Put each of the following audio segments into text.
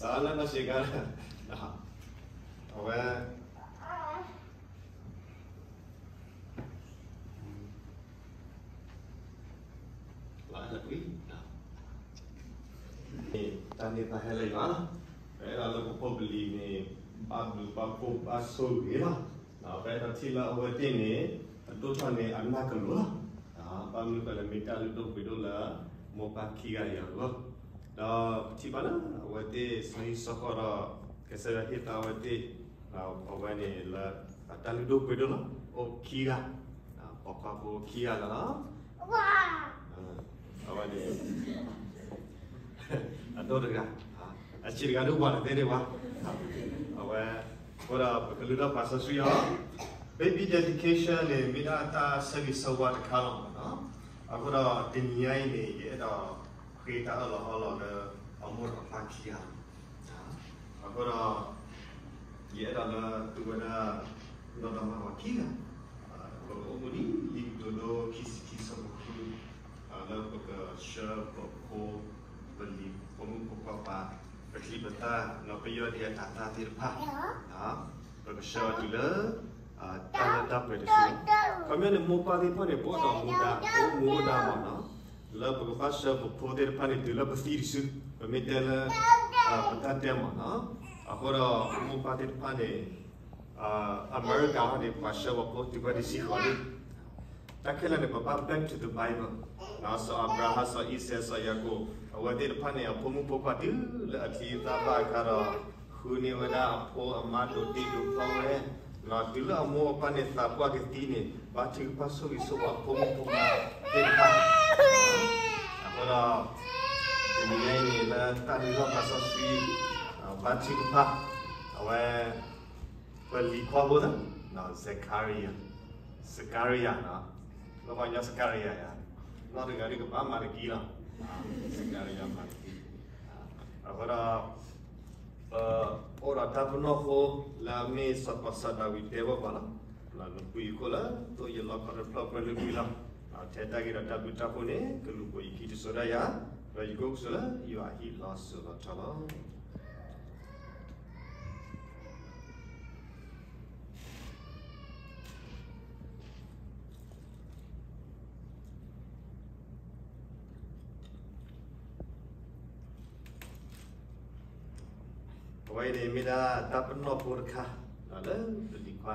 တၢ်လၢနီၢ်ဆံးခါ, အဝဲ တၢ်န့ၢ်သါဟဲလၢယွၤလီၤ. ပအဲၣ်ဒိးလၢပဖိပလံၤန့ၣ် ဘၣ်ဘျုးဘၣ်ဖှိၣ်ဘၣ်ဆိၣ်ဂ့ၤလီၤ. ပအဲၣ်ဒိးထံၣ်လၢအဝဲသ့ၣ်န့ၣ် အဒိၣ်ထီၣ်န့ၣ်အနၢ်ကလိၤလီၤ. ဘၣ်မနုၤဃိလဲၣ် မ့ၢ်တၢ်လုၢ်ဒိၣ်ပှ့ၤဒိၣ်လၢ မိၢ်ပၢ်ခံဂၤအံၤအဂီၢ်, ဒီးပထံၣ်ဘၣ်လၢအဝဲသ့ၣ်ဆီဟံၣ်ဆီဃီဒီး ကစၢ်ယွၤဟ့ၣ်သါအဝဲသ့ၣ် အဝဲန့ၣ်လၢ တၢ်လုၢ်ဒိၣ်ပှ့ၤဒိၣ်လီၤ. အိၣ်ခံဂၤ, ပိာ်ခွါဖိခံဂၤလီၤ. အဝဲန့ၣ် အဒိၣ်တဂၤ, အဆံးတဂၤဒိၣ်ပှၤတသ့ဒံးဘၣ်. အဝဲ အဃိဒီးပကလုၢ်ထီၣ်ပာ်စီဆှံအီၤ baby dedication န့ၣ် မ့ၢ်ဒၣ်တၢ်ဆၢဂ့ၤဆၢဝါတခါလီၤမ့ၢ်နီၤ. အဃိဒီးတနံၤညါအံၤန့ၣ် ယအဲၣ်ဒိးဃ့တၢ်အၢၣ်လီၤအီလီၤလၢ အမိၢ်ဒီးအပၢ်ခံဂၤလီၤ. အဃိဒီး ယအဲၣ်ဒိးလၢသုဝဲဒၣ် နီၢ်ဒီမါဝၤခံဂၤ ပကအိၣ်မူဒ်လံာ်ကတိၤဒိ ခံဆံခံဆၢဖိဃု လၢပကဆှၢပဖိ ပလံၤ ဖိမုၣ်ဖိခွါပာ် ပချံပသၣ် နီၢ်ပယီၢ်ဒ်အတၤသၣ်သ့ၣ်တဖၣ် ပကဆှၢအီၤတုၤလၢ တၢ်လၢတၢ်ပှဲၤတစုလီၤ. ခီပညီန့ၣ် မိၢ်ပၢ်သ့ၣ်တဖၣ်န့ၣ် ပအိၣ်ဒီးမူဒါ အိၣ်မူဒါမ့ၢ်နီၤ လၢပကဘၣ်ဆှၢပဖိသ့ၣ်တဖၣ်န့ၣ် တုၤလၢပသံတစု ပမ့ၢ်တဲလၢ ပတၢ်တဲမ့ၢ်နီၤ. အဃိဒီးမိၢ်ပၢ်သ့ၣ်တဖၣ်န့ၣ် အမဲရကၤန့ၣ် ပှၤဆှၢပဖိတုၤဖဲတဆံဃိးနံၣ် တၢ်ခဲလၢာ်န့ၣ် ပဘၣ် back to the Bible စီၤအၤဘြၤဟၣ် စီၤအံၤစဲး စီၤယၤကိာ် အဝဲသ့ၣ်တဖၣ်န့ၣ် အဖိမုၣ်ဖိခွါတုၤလၢအချံအသၣ်ဘၣ်အခါဒီး ဃုန့ၢ်ဝဲဒၣ်အဖိအမါဒိးတ့ဒိးဖျီဝဲ တုၤလၢအမိၢ်အပၢ်န့ၣ်သးပှၢ်ကသံန့ၣ် ဘါထုကဖၣ်ဆိၣ်ဂ့ၤဆိၣ်ဝါအဖိမုၣ်ဖိခွါသ့ၣ်တဖၣ် အဃိဒီး တနံၤညါအံၤန့ၣ် လၢတၢ်လုၢ်ထီၣ်ပာ်စီဆှံ ဘါထုကဖၣ် အဝဲ ပလံၤခွါဖိသၢ Zechariah, Zechariah နီၤ, လၢပှၤကညီ Zechariah ယၤ, နီၢ်တဂၤဒ်ကဘၣ်မၤတကံလီၤ, Zechariah မၤတကံ, အဃိဒီး ပအိၣ်ဒီးတၢ်ပနီၣ်ဖိ လၢအမ့ၢ်စီၤပၤစီၤဒၤဝံးတဲဘၣ်ပှၤလီၤ, နပှ့ၤယခိၣ်လၢသိယလီခီတဖျၢၣ်ပှဲၤလုာ်ကွံာ်လီၤ, ထဲတၢ်ဂ့ၢ်ဒီးတၢ်ဘျုးတၢ်ဖှိၣ်န့ၣ် ကလူၤပိာ်ယခံတစိၤဒၣ်ယၤ, ဒီးယကအိၣ်ကဆိးလၢယွၤအဟံၣ်လီၤစိၤလီၤထီလီၤ. အဝဲအံၤန့ၣ်မ့ၢ်ဒၣ်တၢ်ပနီၣ်ဖိတခါ လၢပလံၤခွါ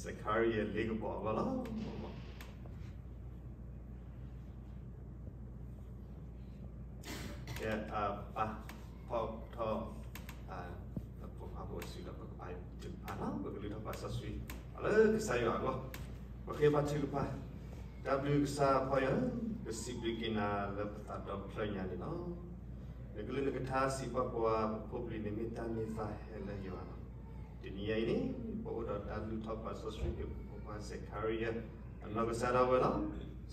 Zechariah လ့ကပီၤအဂီၢ်လီၤ. ကဲ ပာ်ဖီၣ်ထီၣ် ပဖိခွါဖိအစုဒီးပကဘါထုကဖၣ်နီၤ, ပကလုၢ်ထီၣ်ပာ်စီဆှံ လၢကစၢ်ယွၤအဂီၢ်, ပဃ့ဘါထုကဖၣ်, တၢ်ဘျုးကစၢ်ဖီယၤ, ပစံးဘျုးက့ၤနၤလၢပသးဒီဖျၢၣ်ညါန့ၣ်လီၤ. နကလုၢ်နကထါစံးဘၣ်ပှၤ ပဖိပလံၤန့ၣ်မ့ၢ်တၢ်န့ၢ်သါဟဲလၢယွၤလီၤ. တနံၤညါအံၤန့ၣ် ပအိၣ်ဒီးတၢ်လုၢ်ထီၣ်ပာ်စီဆှံက့ၤပဖိခွါ Zechariah အနီၢ်ကစၢ်ဒၣ်ဝဲလီၤ.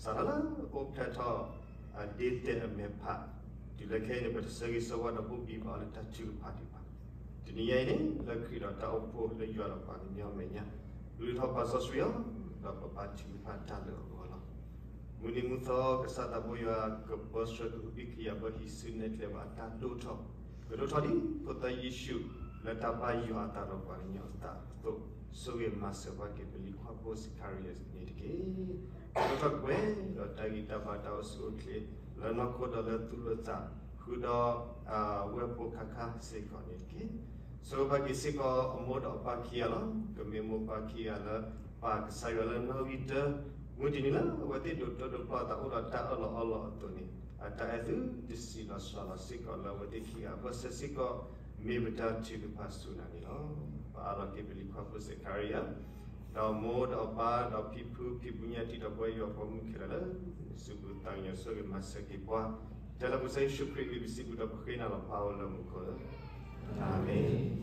စးထီၣ်လၢအအိၣ်ဖျဲၣ်ထီၣ် အဒ့တဲာ်အမဲာ်ဖး တုၤလၢခဲအံၤန့ၣ် ပတဆၢဂ့ၤဆၢဝါဒီးဘိၣ်ဘံဘၣ်အီၤလၢတၢ်ထုကဖၣ်ဒံးဘၣ်. တနံၤညါအံၤန့ၣ် လၢခရံာ်ဒီးတၢ်အိၣ်ဖှိၣ်လၢယွၤဒီးပှၤကညီအမဲာ်ညါ လုၢ်ထီၣ်ပာ်စီဆှံအီၤ ဒီးပဘါထုကဖၣ်တၢ်လၢအဂီၢ်လီၤ. မုၢ်နံၤမုၢ်သီ ကစၢ်သးဘိယွၤ ကပၢဆှၢကဟုကယာ်ဘၢဟံးစုနဲၣ်ကျဲဘၣ်အတၢ်ဒိၣ်ထီၣ်, ကဒိၣ်ထီၣ်ဒ်ဖိသၣ်ယ့ၣ်ၡူး လၢတၢ်ဘၣ်ယွၤအသးဒီးပှၤကညီအသးအသိး, ဆိၣ်ဂ့ၤမၤစၢၤဘၣ်က့ၤပလံၤခွါဖိ Zechariah န့ၣ်တက့ၢ်. ကဒိၣ်ထီၣ်ကွံာ်ဒီးတၢ်ဂံၢ်တၢ်ဘါတၢ်အိၣ်ဆူၣ်အိၣ်ချ့ လၢနီၢ်ခိဒီးလၢသူၣ်လၢသး ဃုာ်ဒီးဝဲၢ်ဖိခါခါစ့ၢ်ကီးန့ၣ်တက့ၢ်. ဆိၣ်ဂ့ၤဘၣ်က့ၤစ့ၢ်ကီးအမိၢ်ဒီးအပၢ်ခံဂၤလီၤ. ကမ့ၢ်မိၢ်ပၢ်ခံဂၤလၢ ပၢ်ကစၢ်ယွၤလၢနီၣ်ဂံၢ်တၢ မုၢ်တနံၤလၢအဝဲသ့ၣ်ဒိးတၢ်ဒိးဖျီ အသးအိၣ်ဒီးတၢ်အၢၣ်လီၤအီလီၤအသိးန့ၣ် အတၢ်အဲၣ်သုတဆံးလီၤစှၤလီၤစ့ၢ်ကီးလၢအဝဲသ့ၣ်ခံဂၤအဘၢၣ်စၢၤစ့ၢ်ကီး မ့ၢ်ပတၢ်ထုကဖၣ်ဆူနၤန့ၣ်လီၤ. ပအးလီၤက့ၤပလံၤခွါဖိ Zechariah ဒီးမိၢ်ဒီးပၢ်ဒီးဖံဖုဖံဖုညါတံၢ်ဒီးပဝဲယွၤဖိမုၣ်ခဲလၢာ်လၢ စူၢ်ပူၤသးကညီၤဆိၣ်ဂ့ၤမၤစၢၤက့ၤပှၤ, တဲလၢပကစၢ်ယ့ၣ်ၡူးခရံာ်အမံၤပစံးပူၤဒီးပဃ့နၤလီၤ ပၢ်အိၣ်လၢမူခိၣ်ဧၢ, အၤမ့ၣ်.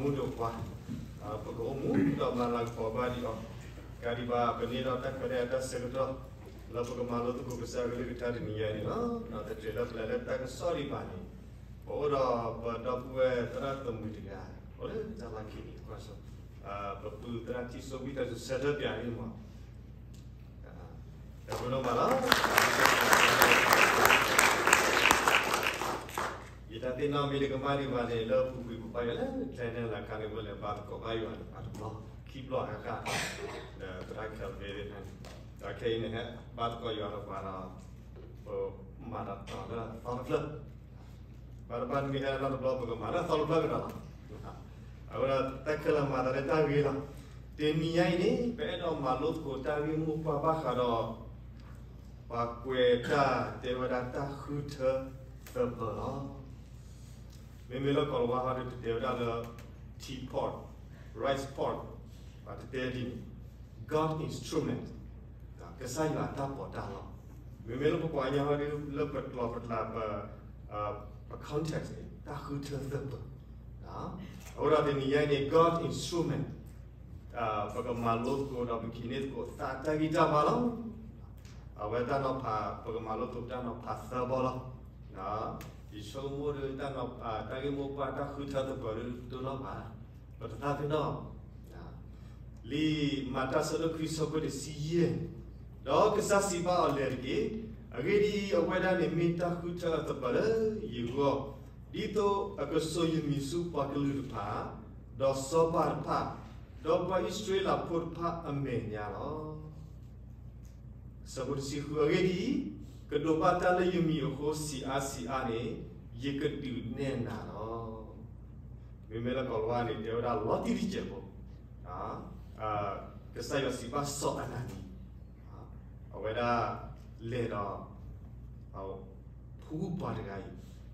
မူဒိၣ်ပှၤ, ပကအိၣ်မူဒီးမၤလၤကပီၤဘၣ်ဒံးအီၤ, ကဒံးဘၣ်ပန့ၢ်ဒီးတၢ်ခွဲးတၢ်ယာ်တၢ်ဆၢကတီၢ်, လၢပကမၤလိသကိးကစၢ်အကလုၢ်ကထါတနံၤညါအံၤန့ၣ်လီၤ. တချုးလၢပလဲၤလၢတၢ်ကစီၣ်ဒံးဘၣ်န့ၣ်, ပအိၣ်ဒီးပဒီပုၢ်ဝဲၢ်သရၣ်သမုာ်တဂၤ, အိၣ်လၢတၢ်လီၢ်ခံန့ၣ်ကွၢ်စိ, ပပုၢ်သရၣ်ထံၣ်စိဝံသးစူၤဆၢထၢၣ်ပၠးန့ၣ်မး တၢ်ဘျုးဒိၣ်မးလီၤ. ယတၢ်သ့ၣ်နီၣ်မ့ၢ်တကမၣ်ဒံးဘၣ်န့ၣ် လၢပူၤကွံာ်ပပာ်ယွၤလၢ channel လၢခါန့ၣ် ပလဲၤဘါသကိးဘၣ်ယွၤန့ၣ် ပှၤတဘျီ ခံဘျီဃၣ်ဃၣ်, ဒီးသရၣ်ခဲလၢာ်န့ၣ်, ဒီးခဲအံၤန့ၣ် ဟဲဘါသကိးယွၤဒီးပှၤဒီး ပမၤဒီးတီၤလၢအသီတဖျၢၣ် ဘၣ်တဘၣ်မ့ၢ်ဟဲလီၤတဘျီ ပကမၤလၢအသီတဖျၢၣ်ကဒီးလီၤ. အဃိဒီးတၢ်ခဲလၢာ်မၤသးလၢတၢ်ဂ့ၤလီၤ. တနံၤညါအံၤန့ၣ် ပအဲၣ်ဒိးမၤလိသကိးတၢ်ဂ့ၢ်မိၢ်ပှၢ်ဘၣ်ဃးဒီး ပှၤကွဲးတၢ်တဲဝဲဒၣ်တၢ်ဃုထၢသပၢၤလီၤ. မ့မ့ၢ်လၢကိၤလၤဝါဟီဒီး ပတဲဝဲဒၣ်လၢ tea pot, rice pot, ပှၤတတဲဒ်န့ၣ် God instrument, ကစၢ်ယွၤအတၢ်ပီးတၢ်လီ. မ့မ့ၢ်လၢပပှၤကညီဟီဒီး လၢပကျိာ်ပကျါ ပ ပ context န့ၣ် တၢ်ဃုထၢသပၢၤ, အဃိဒီးတနံၤညါအံၤန့ၣ် God instrument ပကမၤလိသကိးဒီးပကဟံးန့ၢ်သကိးသးတၢ်ဂံၢ်တၢ်ဘါလီၤ. အဝဲတၢ်နီၤဖး ပကမၤလိသကိးတၢ်နီၤဖးသၢဘီလီၤ. ယဆိကမိၣ်ဒီး တၢ်ဂ့ၢ်မိၢ်ပှၢ်တၢ်ဃုထၢသပၢၤဒ်တနီၤဘၣ်, ပတသးသ့ၣ်နီၣ် လံာ်မၤတၢ်ဆၢဒိၣ်ခွံဆၢဖိတဆံယဲၢ်, ဒီးကစၢ်စံးဘၣ်အီၤ လဲၤတက့ၢ်. အဂ့ၢ်ဒ်အံၤ, အဝဲဒၣ်န့ၣ်မ့ၢ်တၢ်ဃုထၢအသပၢၤလၢယဂီၢ်, ဒ်သိးအကစိာ်ယမံၤဆူပှၤကလုာ်တဖၣ်, ဒီးစီၤပၤတဖၣ်, ဒီးပှၤအံၣ်စရ့လးဖိတဖၣ်အမဲာ်ညါလီၤ. ဆၢဖိတဆံဃု, အဂ့ၢ်ဒ်အံၤ, ကဒိးဘၣ်တၢ်လၢယမံၤအဃိ ဆံးအါဆံးအါန့ၣ်, ယကဒုးနဲၣ်နၤလီၤ. မ့မ့ၢ်လၢကိၤလၤဝါန့ၣ် တဲဝဲဒၣ်လီၤတံၢ်တစဲးဖိ, ကစၢ်ယွၤစံးဘၣ်စီၤအနၤနံၤ, အဝဲဒၣ်လဲၤဒီး ဖူပှၤတဂၤအံ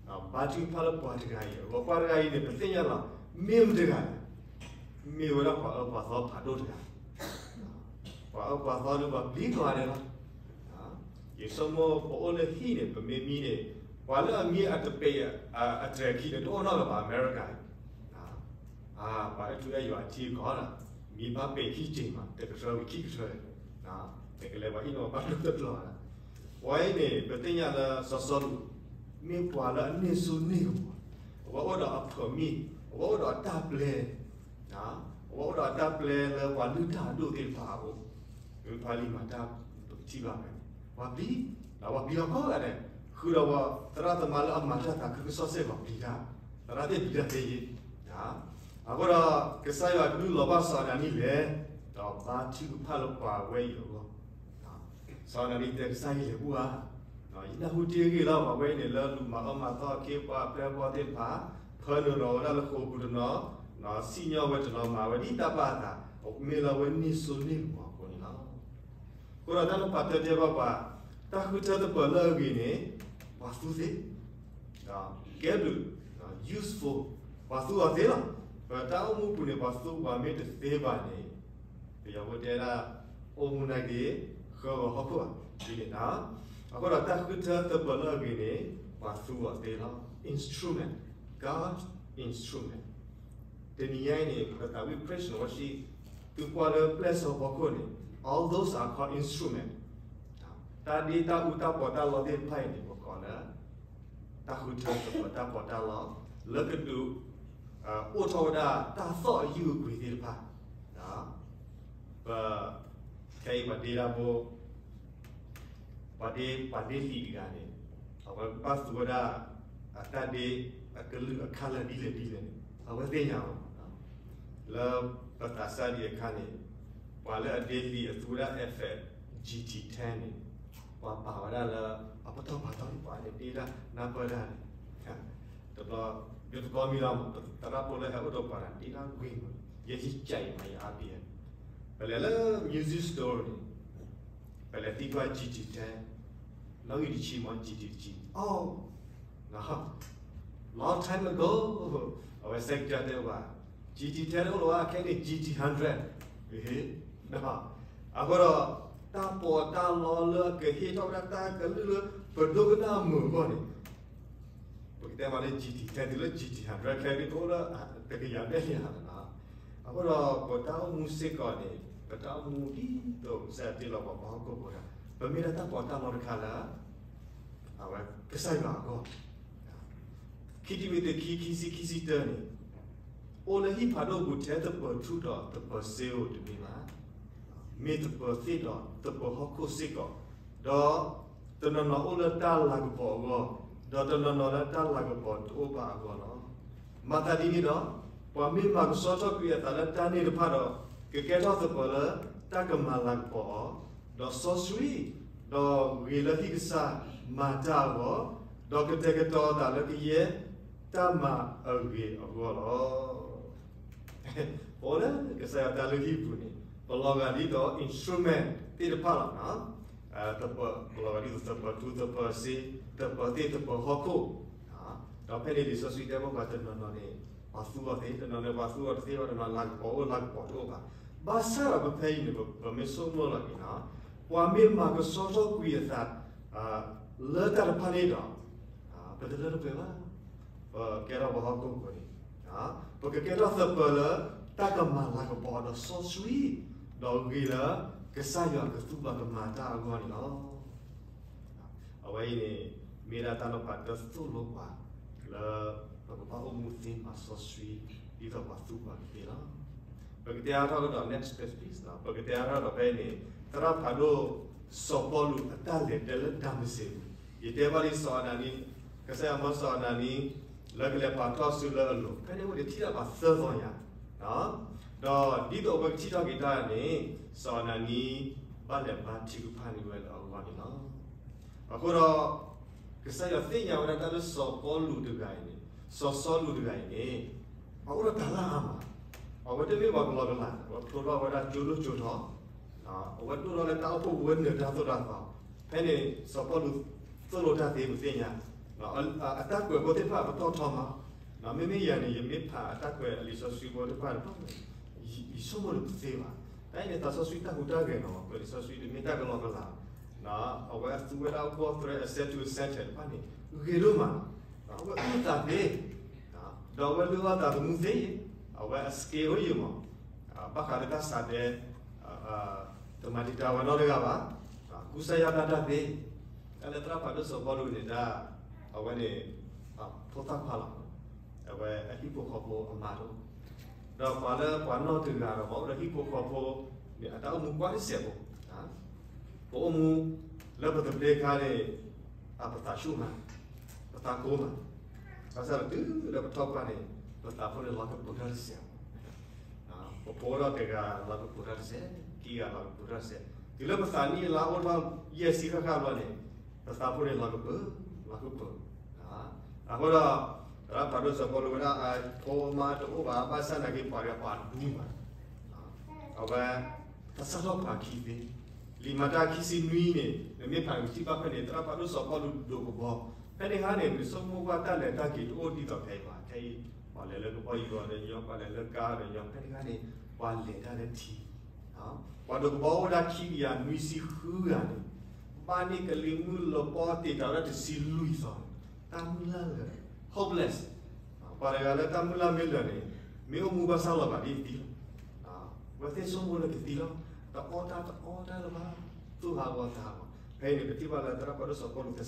ၤ, ဘါထုကဖၣ်လၢပှၤတဂၤအံၤ, အဂီၢ်ပှၤတဂၤအံၤန့ၣ် ပသ့ၣ်ညါလီၤ, မ့ၢ်မတဂၤလဲၣ်, မ့ၢ်ဝဲဒၣ်ပှၤအၢပှၤသီဖးဒိၣ်တဂၤ, ပှၤအၢပှၤသီဒီးပှၤပျံၤကျါဒဲးလီၤ. ယဆိကမိၣ်ပအိၣ်လၢဟံၣ်န့ၣ် ပမ့ၢ်မံန့ၣ်, ပှၤလၢအမံအတပဲာ်အတြဲၤခံန့ၣ် တအိၣ်နီတဂၤဘၣ် အမဲရကၤအံၤ, ပှၤအဲၣ်ထူအဲၣ်ယွၤအထံအကီၢ်ဒီး မံဘၣ်ပဲာ်ခံက့ၤမး တကထၢဝံၤခံကထၢ, တကလဲၤပှၤအံၣ်နီၤဘၣ်ဒိၣ်တဘျီ, ပှၤအံၤန့ၣ် ပသ့ၣ်ညါလၢစီၤစီလူး မ့ၢ်ပှၤလၢအန့ၢ်စိန့ၢ်ကမီၤ, အဝဲအိၣ်ဒီးအpermit, အဝဲအိၣ်ဒီးအတၢ်ပျဲ, အဝဲအိၣ်ဒီးအတၢ်ပျဲလၢပှၤလုၢ်တၢ်အဒိၣ်သ့ၣ်တဖၣ်အအိၣ်, မ့ၢ်ပှၤလံၤမၤတၢ်ပကထံၣ်ဘၣ်ဝဲန့ၣ် ပှၤပျံၤ, ဒီးပှၤပျံၤအီၤကိးဂၤဒဲး, ဃုာ်ဒီးပှၤသရၣ်သမါလၢအမၤတၢ်သးခုကစီၣ်စ့ၢ်ကီးပျံၤတၢ်, သရၣ်သ့ၣ်ပျံၤတၢ်သ့ယ့ၣ်, အဃိဒီး ကစၢ်ယွၤကဒုးလီၤဘၣ်စီၤအနၤနံၤလဲၣ်, ဒီးဘါထုကဖၣ်လၢပှၤဝဲအံၤအဂီၢ် စီၤအနၤနံၤတဲကစၢ်ယ့ၣ်လဲၤဘူၣ်ဧါ, ယနၢ်ဟူတ့ၢ်ဂ့ၢ်လၢ ပှၤဝဲအံၤန့ၣ် လၢလူၤမၤအၢမၤသီအခ့အပှၤအပျဲၢ်အဘီၣ်သ့ၣ်တဖၣ်, ဖၢနုာ်လီၤဝဲဒၣ်လၢဃိာ်ပူၤတနီၤ, စံၣ်ညီၣ်ဝဲတနီၤ မၤဝဲဒ်တၢ်ဘၣ်အသး, မ့ၢ်လၢအဝဲန့ၢ်စိန့ၢ်ကမီၤအဃိန့ၣ်လီၤ. အဃိဒီးတၢ်လၢပှၤတဲတဲဘၣ်ပှၤ, တၢ်ဃုထၢသပၢၤလၢအဂ့ၤန့ၣ် ပှၤသူသ့ ကဲဘျုး, useful, ပှၤသူအီၤသ့လီၤ. ပတၢ်အိၣ်မူပူၤန့ၣ် ပှၤသူပှၤမ့ၢ်တသ့ဘၣ်န့ၣ်, ပယီၤဖိတဲဒၣ် အိၣ်မူနာ်က့ၤ ဃၢဂီၤဟီၣ်ခိၣ်ဘၣ်, ဒ်န့ၣ်လီၤ. အဃိဒီးတၢ်ဃုထၢသပၢၤလၢအဂ့ၤန့ၣ် ပှၤသူအီၤသ့လီၤ. Instrument, God instrument. တနံၤညါအံၤန့ၣ် ပသးဝံၣ် praise and worship, သုကွၢ်လၢပျဲၢ်စီၤဖီခိၣ်န့ၣ် all those are called instrument. တၢ်ဒ့တၢ်အူတၢ်ပီးတၢ်လီသ့ၣ်တဖၣ်အံၤန့ၣ် ပကိးလၢ တၢ်ဃုထၢသပၢၤတၢ်ပီးတၢ်လီ, လၢကဒုး အိၣ်ထီၣ်ဝဲဒၣ်တၢ်သီၣ်အယုၢ်အကွံာ်သ့ၣ်တဖၣ်, ပ ခဲအံၤပှၤဒ့တၢ်ဖိ, ပှၤဒ့ ပှၤဒ့လံာ်တဂၤန့ၣ်, အဝဲဘၣ်သူဝဲဒၣ် အတၢ်ဒ့ အကလုာ်အကထါဒ်လဲၣ်ဒ်လဲၣ်န့ၣ် အဝဲသ့ၣ်ညါလီၤ. လၢပသးစၢ်ဒံးအခါန့ၣ်, ပှၤလၢအဒ့လံာ်အသူဝဲဒၣ် F F G T ten န့ၣ်, ပှၤပာ်ဝဲဒၣ်လၢ အပတီၢ်ပာ်တီၢ်န့ၣ် ပှၤန့ၣ်ဒ့တၢ်နၢ်ပၢၢ်တၢ်န့ၣ်, တဘျီ ဒ်သကိးမံၤလီၤ, သရၣ်ဖိလၢဟဲအိၣ်ဒီးပှၤတၢ်ဒ့တၢ်ဂ့ၤမး, ယဲယကဲအံၤမးယအါဘ့ၣ်, ပလဲၤလၢ music store န့ၣ်, ပလဲၤသံကွၢ် G T ten, နီၣ်ဂံၢ်တဆံမး G T တဆံ, အိ long time ago, အဝဲစဲးကတၢၢ်တဲဘၣ်, G T ten အိၣ်လီၤဝဲ ခဲအံၤန့ၣ် G T hundred, အဃိဒီး တၢ်ပီးတၢ်လီလၢအကဟ့ၣ်ထီၣ်ဝဲဒၣ်တၢ်ကလုၢ်လၢ ပဒိကနၣ်မုာ်အဂီၢ်န့ၣ်, ပက တဲမးလၢ G T ထဲတုၤလၢ G T hundred ခဲဒ်ကအိၣ်လၢ တကယၤဘျဲၣ်လံဧါနီၤ. အဃိဒီးပတၢ်အိၣ်မူစ့ၢ်ကီးန့ၣ် ပတၢ်အိၣ်မူဒ်သိးကစၢ်ယွၤတ့လီၤပှၤပှၤဟီၣ်ခိၣ်ဖိဒၣ် ပမ့ၢ်ဒၣ်တၢ်ပီးတၢ်လီတခါလၢ အဝဲကစၢ်ယွၤအဂီၢ် ခံတံၤမသ့း ခံ ခံဆံ ခံဆံတၢန့ၣ် အိၣ်လၢဟံၣ်ဖးဒိၣ်ပူၤ ထဲသပၢၤထူဒီးသပၢၤစ့ဧိၤတမ့ၢ်ဘၣ်, မ့ၢ်သပၢၤသ့ၣ်ဒီးသပၢၤဟီၣ်ခိၣ်စ့ၢ်ကီး, ဒီးတနီၤနီၤအိၣ်လၢတၢ်လၤကပီၤအဂီၢ်, ဒီးတနီၤနီၤလၢတၢ်လၤကပီၤတအိၣ်ဘၣ်အဂီၢ်လီၤ. မၤသးဒ်န့ၣ်ဒီး ပှၤမ့ၢ်မၤကဆှီထီၣ်ကွံာ်အသးလၢတၢ်န့ၣ်တဖၣ်ဒီး ကကဲထီၣ်သပၢၤလၢတၢ်ကမၤလၤကပီၤအီၤ, ဒီးစီဆှံ, ဒီးဂ့ၤလၢဟံၣ်ကစၢ်မၤတၢ်အဂီၢ်, ဒီးကတဲာ်ကတီၤအသးလၢကယဲၢ်တၢ်မၤအဂ့ၤအဂီၢ်လီၤ. ပအိၣ်လၢကစၢ်ယွၤတၢ်လုၢ်ဟံၣ်ပူၤန့ၣ် ပလီၤဂာ်ဒ်သိး instrument သ့ၣ်တဖၣ်လီၤ. သပၢၤ, ပလီၤဂာ်ဒ်သိးသပၢၤထူ သပၢၤစ့, သပၢၤသ့ၣ် သပၢၤဟီၣ်ခိၣ်, ဒီးဖဲန့ၣ်လံာ်စီဆှံတဲဘၣ်ပှၤတနီၤနီၤန့ၣ် ပှၤသူအီၤသ့, တနီၤန့ၣ်ပှၤသူအီၤတသ့ဘၣ်, တနီၤလၤကပီၤအိၣ်လၤကပီၤတအိၣ်ဘၣ်. ဘၣ်ဆၣ်ဒီးပဖဲအံၤန့ၣ် ပမ့ၢ်ဆိကမိၣ်လီၤက့ၤနီၤ, ပှၤမ့ၢ်မၤကဆှီထီၣ်ကွံာ်အသး လၢတၢ်တဖၣ်န့ၣ်ဒီး ပတလၢတပှဲၤဘၣ်. ပကဲထီၣ်ပှၤဟီၣ်ခိၣ်ဖိန့ၣ် ပကကဲထီၣ်သပၢၤလၢတၢ်ကမၤလၤကပီၤဒီးစီဆှံ, ဒီးဂ့ၤလၢကစၢ်ယွၤကသူဘၣ်ကမၤတၢ်အဂီၢ်န့ၣ်လီၤ. အဝဲအံၤန့ၣ် မ့ၢ်ဒၣ်တၢ်နီၤဖးတသိၣ်လိပှၤ လၢပကဘၣ်အိၣ်မူသ့မၤစီဆှံ ဒ်သိးပှၤသူပှၤကသ့လီၤ. ပကတဲအါထီၣ်ကဒီး next page please နီၤ, ပကတဲအါထီၣ်ဒီးဖဲအံၤန့ၣ် သရၣ်ဖးဒိၣ်စီၤပီလူးအတၢ်လဲၤတဲလၢဒၤမစက့ပူၤ, ယတဲဘၣ်ဒ်စီၤအနၤနံ, ကစၢ်ယွၤမၢစီၤအနၤနံ လၢကလဲၤပာ်ထီၣ်စုလၢအလိၤ, ဖဲန့ၣ်အိၣ်ဒီးထံၣ်ဒၣ်ပှၤသၢသီညါ, ဒီးဒ်သိးအဝဲကထံၣ်ထီၣ်က့ၤတၢ်န့ၣ် စီၤအနၤနံ ဘၣ်လဲၤဘါထုကဖၣ်န့ၢ်ဝဲလၢအဂီၢ်န့ၣ်လီၤ. အဃိဒီး ကစၢ်ယွၤသ့ၣ်ညါဝဲဒၣ်တၢ်လၢစီၤပီလူးတဂၤအံၤန့ၣ်, စီၤစီလူးတဂၤအံၤန့ၣ် အအိၣ်ဒီးတၢ်လၢအါမး, အဝဲတမ့ၢ်ပှၤကလီကလီ, အဝဲဖျိထီၣ်ဝဲဒၣ်ကၠိဒိၣ်ကၠိထီ, အဝဲဒိၣ်ထီၣ်လၢတၢ်အိၣ်ဖှိၣ်ပူၤဝဲနၢၤတၢ်သိၣ်တၢ်သီ, ဖဲန့ၣ် စီၤပီလူးသိၣ်လိတၢ်သ့ပသ့ၣ်ညါ, အတၢ်ကွဲးဖိသ့ၣ်တဖၣ်ပတီၢ်ထီမး, မ့မ့ၢ်ယၤန့ၣ် ယမ့ၢ်ဖးအတၢ်ကွဲးအလံာ်စီဆှံဖိတဖၣ်န့ၣ် ယဆိကမိၣ်တပသ့ဘၣ်. တၢ်အံၤန့ၣ် သးစီဆှံတၢ်ဟူးတၢ်ဂဲၤလီၤ, ကွဲးလံာ်စီဆှံတမ့ၢ်တၢ်ကလီကလီ, အဝဲအသူဝဲဒၣ်အဘီၣ်သရဲ အစဲးထူအစဲးထဲးတဖၣ်န့ၣ် ဂ့ၤဒိၣ်မး, အဝဲအုၣ်သးသ့, ဒီးအဝဲလုၢ်အီၣ်သးသမူသ့, အဝဲအ scale ယံာ်မး, ဘၣ်ဃးလၢတၢ်စးဒဲ တမၤတံာ်တာ်ဝဲနီတဂၤဘၣ်, ကူစါယါဘျါတၢ်သ့, တၢ်လၢသရၣ်ဖးဒိၣ်စီၤပီလူးန့ၣ်ဒၣ်, အဝဲန့ၣ် ဖိသၣ်ခွါလီၤ, အဝဲအဟံၣ်ဖိဃီဖိအမါတအိၣ်, ဒီးပှၤလၢပှၤနီၢ်တဂၤဒီး ပှၤအိၣ်ဒီးဟံၣ်ဖိဃီဖိန့ၣ် အတၢ်အိၣ်မူကွၢ်တစဲးဖိ, ပအိၣ်မူလၢပသဘျ့ခါန့ၣ် ပသးဆူၣ်မး, ပသးကိၢ်မး, ဘၣ်ဆၣ်ဒီးတုၤလၢပထီၣ်ပှၢ်န့ၣ် ပသးဖိန့ၣ်လီၤကပၢၤတၢ်တစဲး ပဖိဒီးတဂၤလီၤကပၢၤတၢ်တစဲး, ခံဂၤလီၤကပၢၤတၢ်တစဲး, တုၤလၢပသးနံၣ်လါအိၣ်ထီၣ်ယဲၢ်ဆံဃၣ်ဃၣ်ဘျီန့ၣ် ပသးဖိန့ၣ်လီၤကပၢၤ, လီၤကပၢၤ, အဃိဒီး သရၣ်ဖးဒိၣ်စီၤပီလူးဝဲဒၣ် အဖိအမါတအိၣ်ဘၣ်, ဘၣ်ဆၣ်နာ်က့ ပှၤဒီးပှၤဒူမး, အဝဲ သဆၣ်ထီၣ်ပှၤခံသ့, လံာ်မၤတၢ်ခံဆံနွံန့ၣ် နမ့ၢ်ဖးနကထံၣ်ဘၣ်ဖဲန့ၣ် သရၣ်ဖးဒိၣ်စီၤပီလူးဒိးကဘီ, ဖဲန့ၣ်အခါန့ၣ် ပဆိကမိၣ်ကွၢ်တၢ်လဲၤတၢ်က့ၤတအိၣ်ဒ်သိးခဲအံၤဘၣ်, ခဲအံၤ ပှၤလဲၤလၢကဘီယူၤဒီးညီ, ပှၤလဲၤလၢကါဒီးညီ, ဖဲန့ၣ်အခါန့ၣ် ပှၤလဲၤတၢ်လၢထံ, ပှၤဒိးကဘီအိၣ်ဝဲဒၣ်ခံကယၤနွံဆံဃုဂၤန့ၣ်, ဘၣ်န့ၢ်ကလံၤမုၢ်လပီတ့ၢ်တၢ်ဝဲဒၣ်တဆံလွံၢ်သီန့ၣ်, တၢ်မုၢ်လၢ်လၢာ်, hopeless, ပှၤတဂၤလၢတၢ်မုၢ်လၢ်မ့ၢ်လၢာ်န့ၣ် မ့ၢ်အိၣ်မူဘၣ်ဆၣ်လီၤဘၣ်ဒ်တသံလီၤ, အဝဲသ့ၣ်ဆိကမိၣ်လၢတသံလီၤ, တအီၣ်တၢ်တအီတၢ်လၢၤဘၣ်, သူၣ်ဟးဂီၤ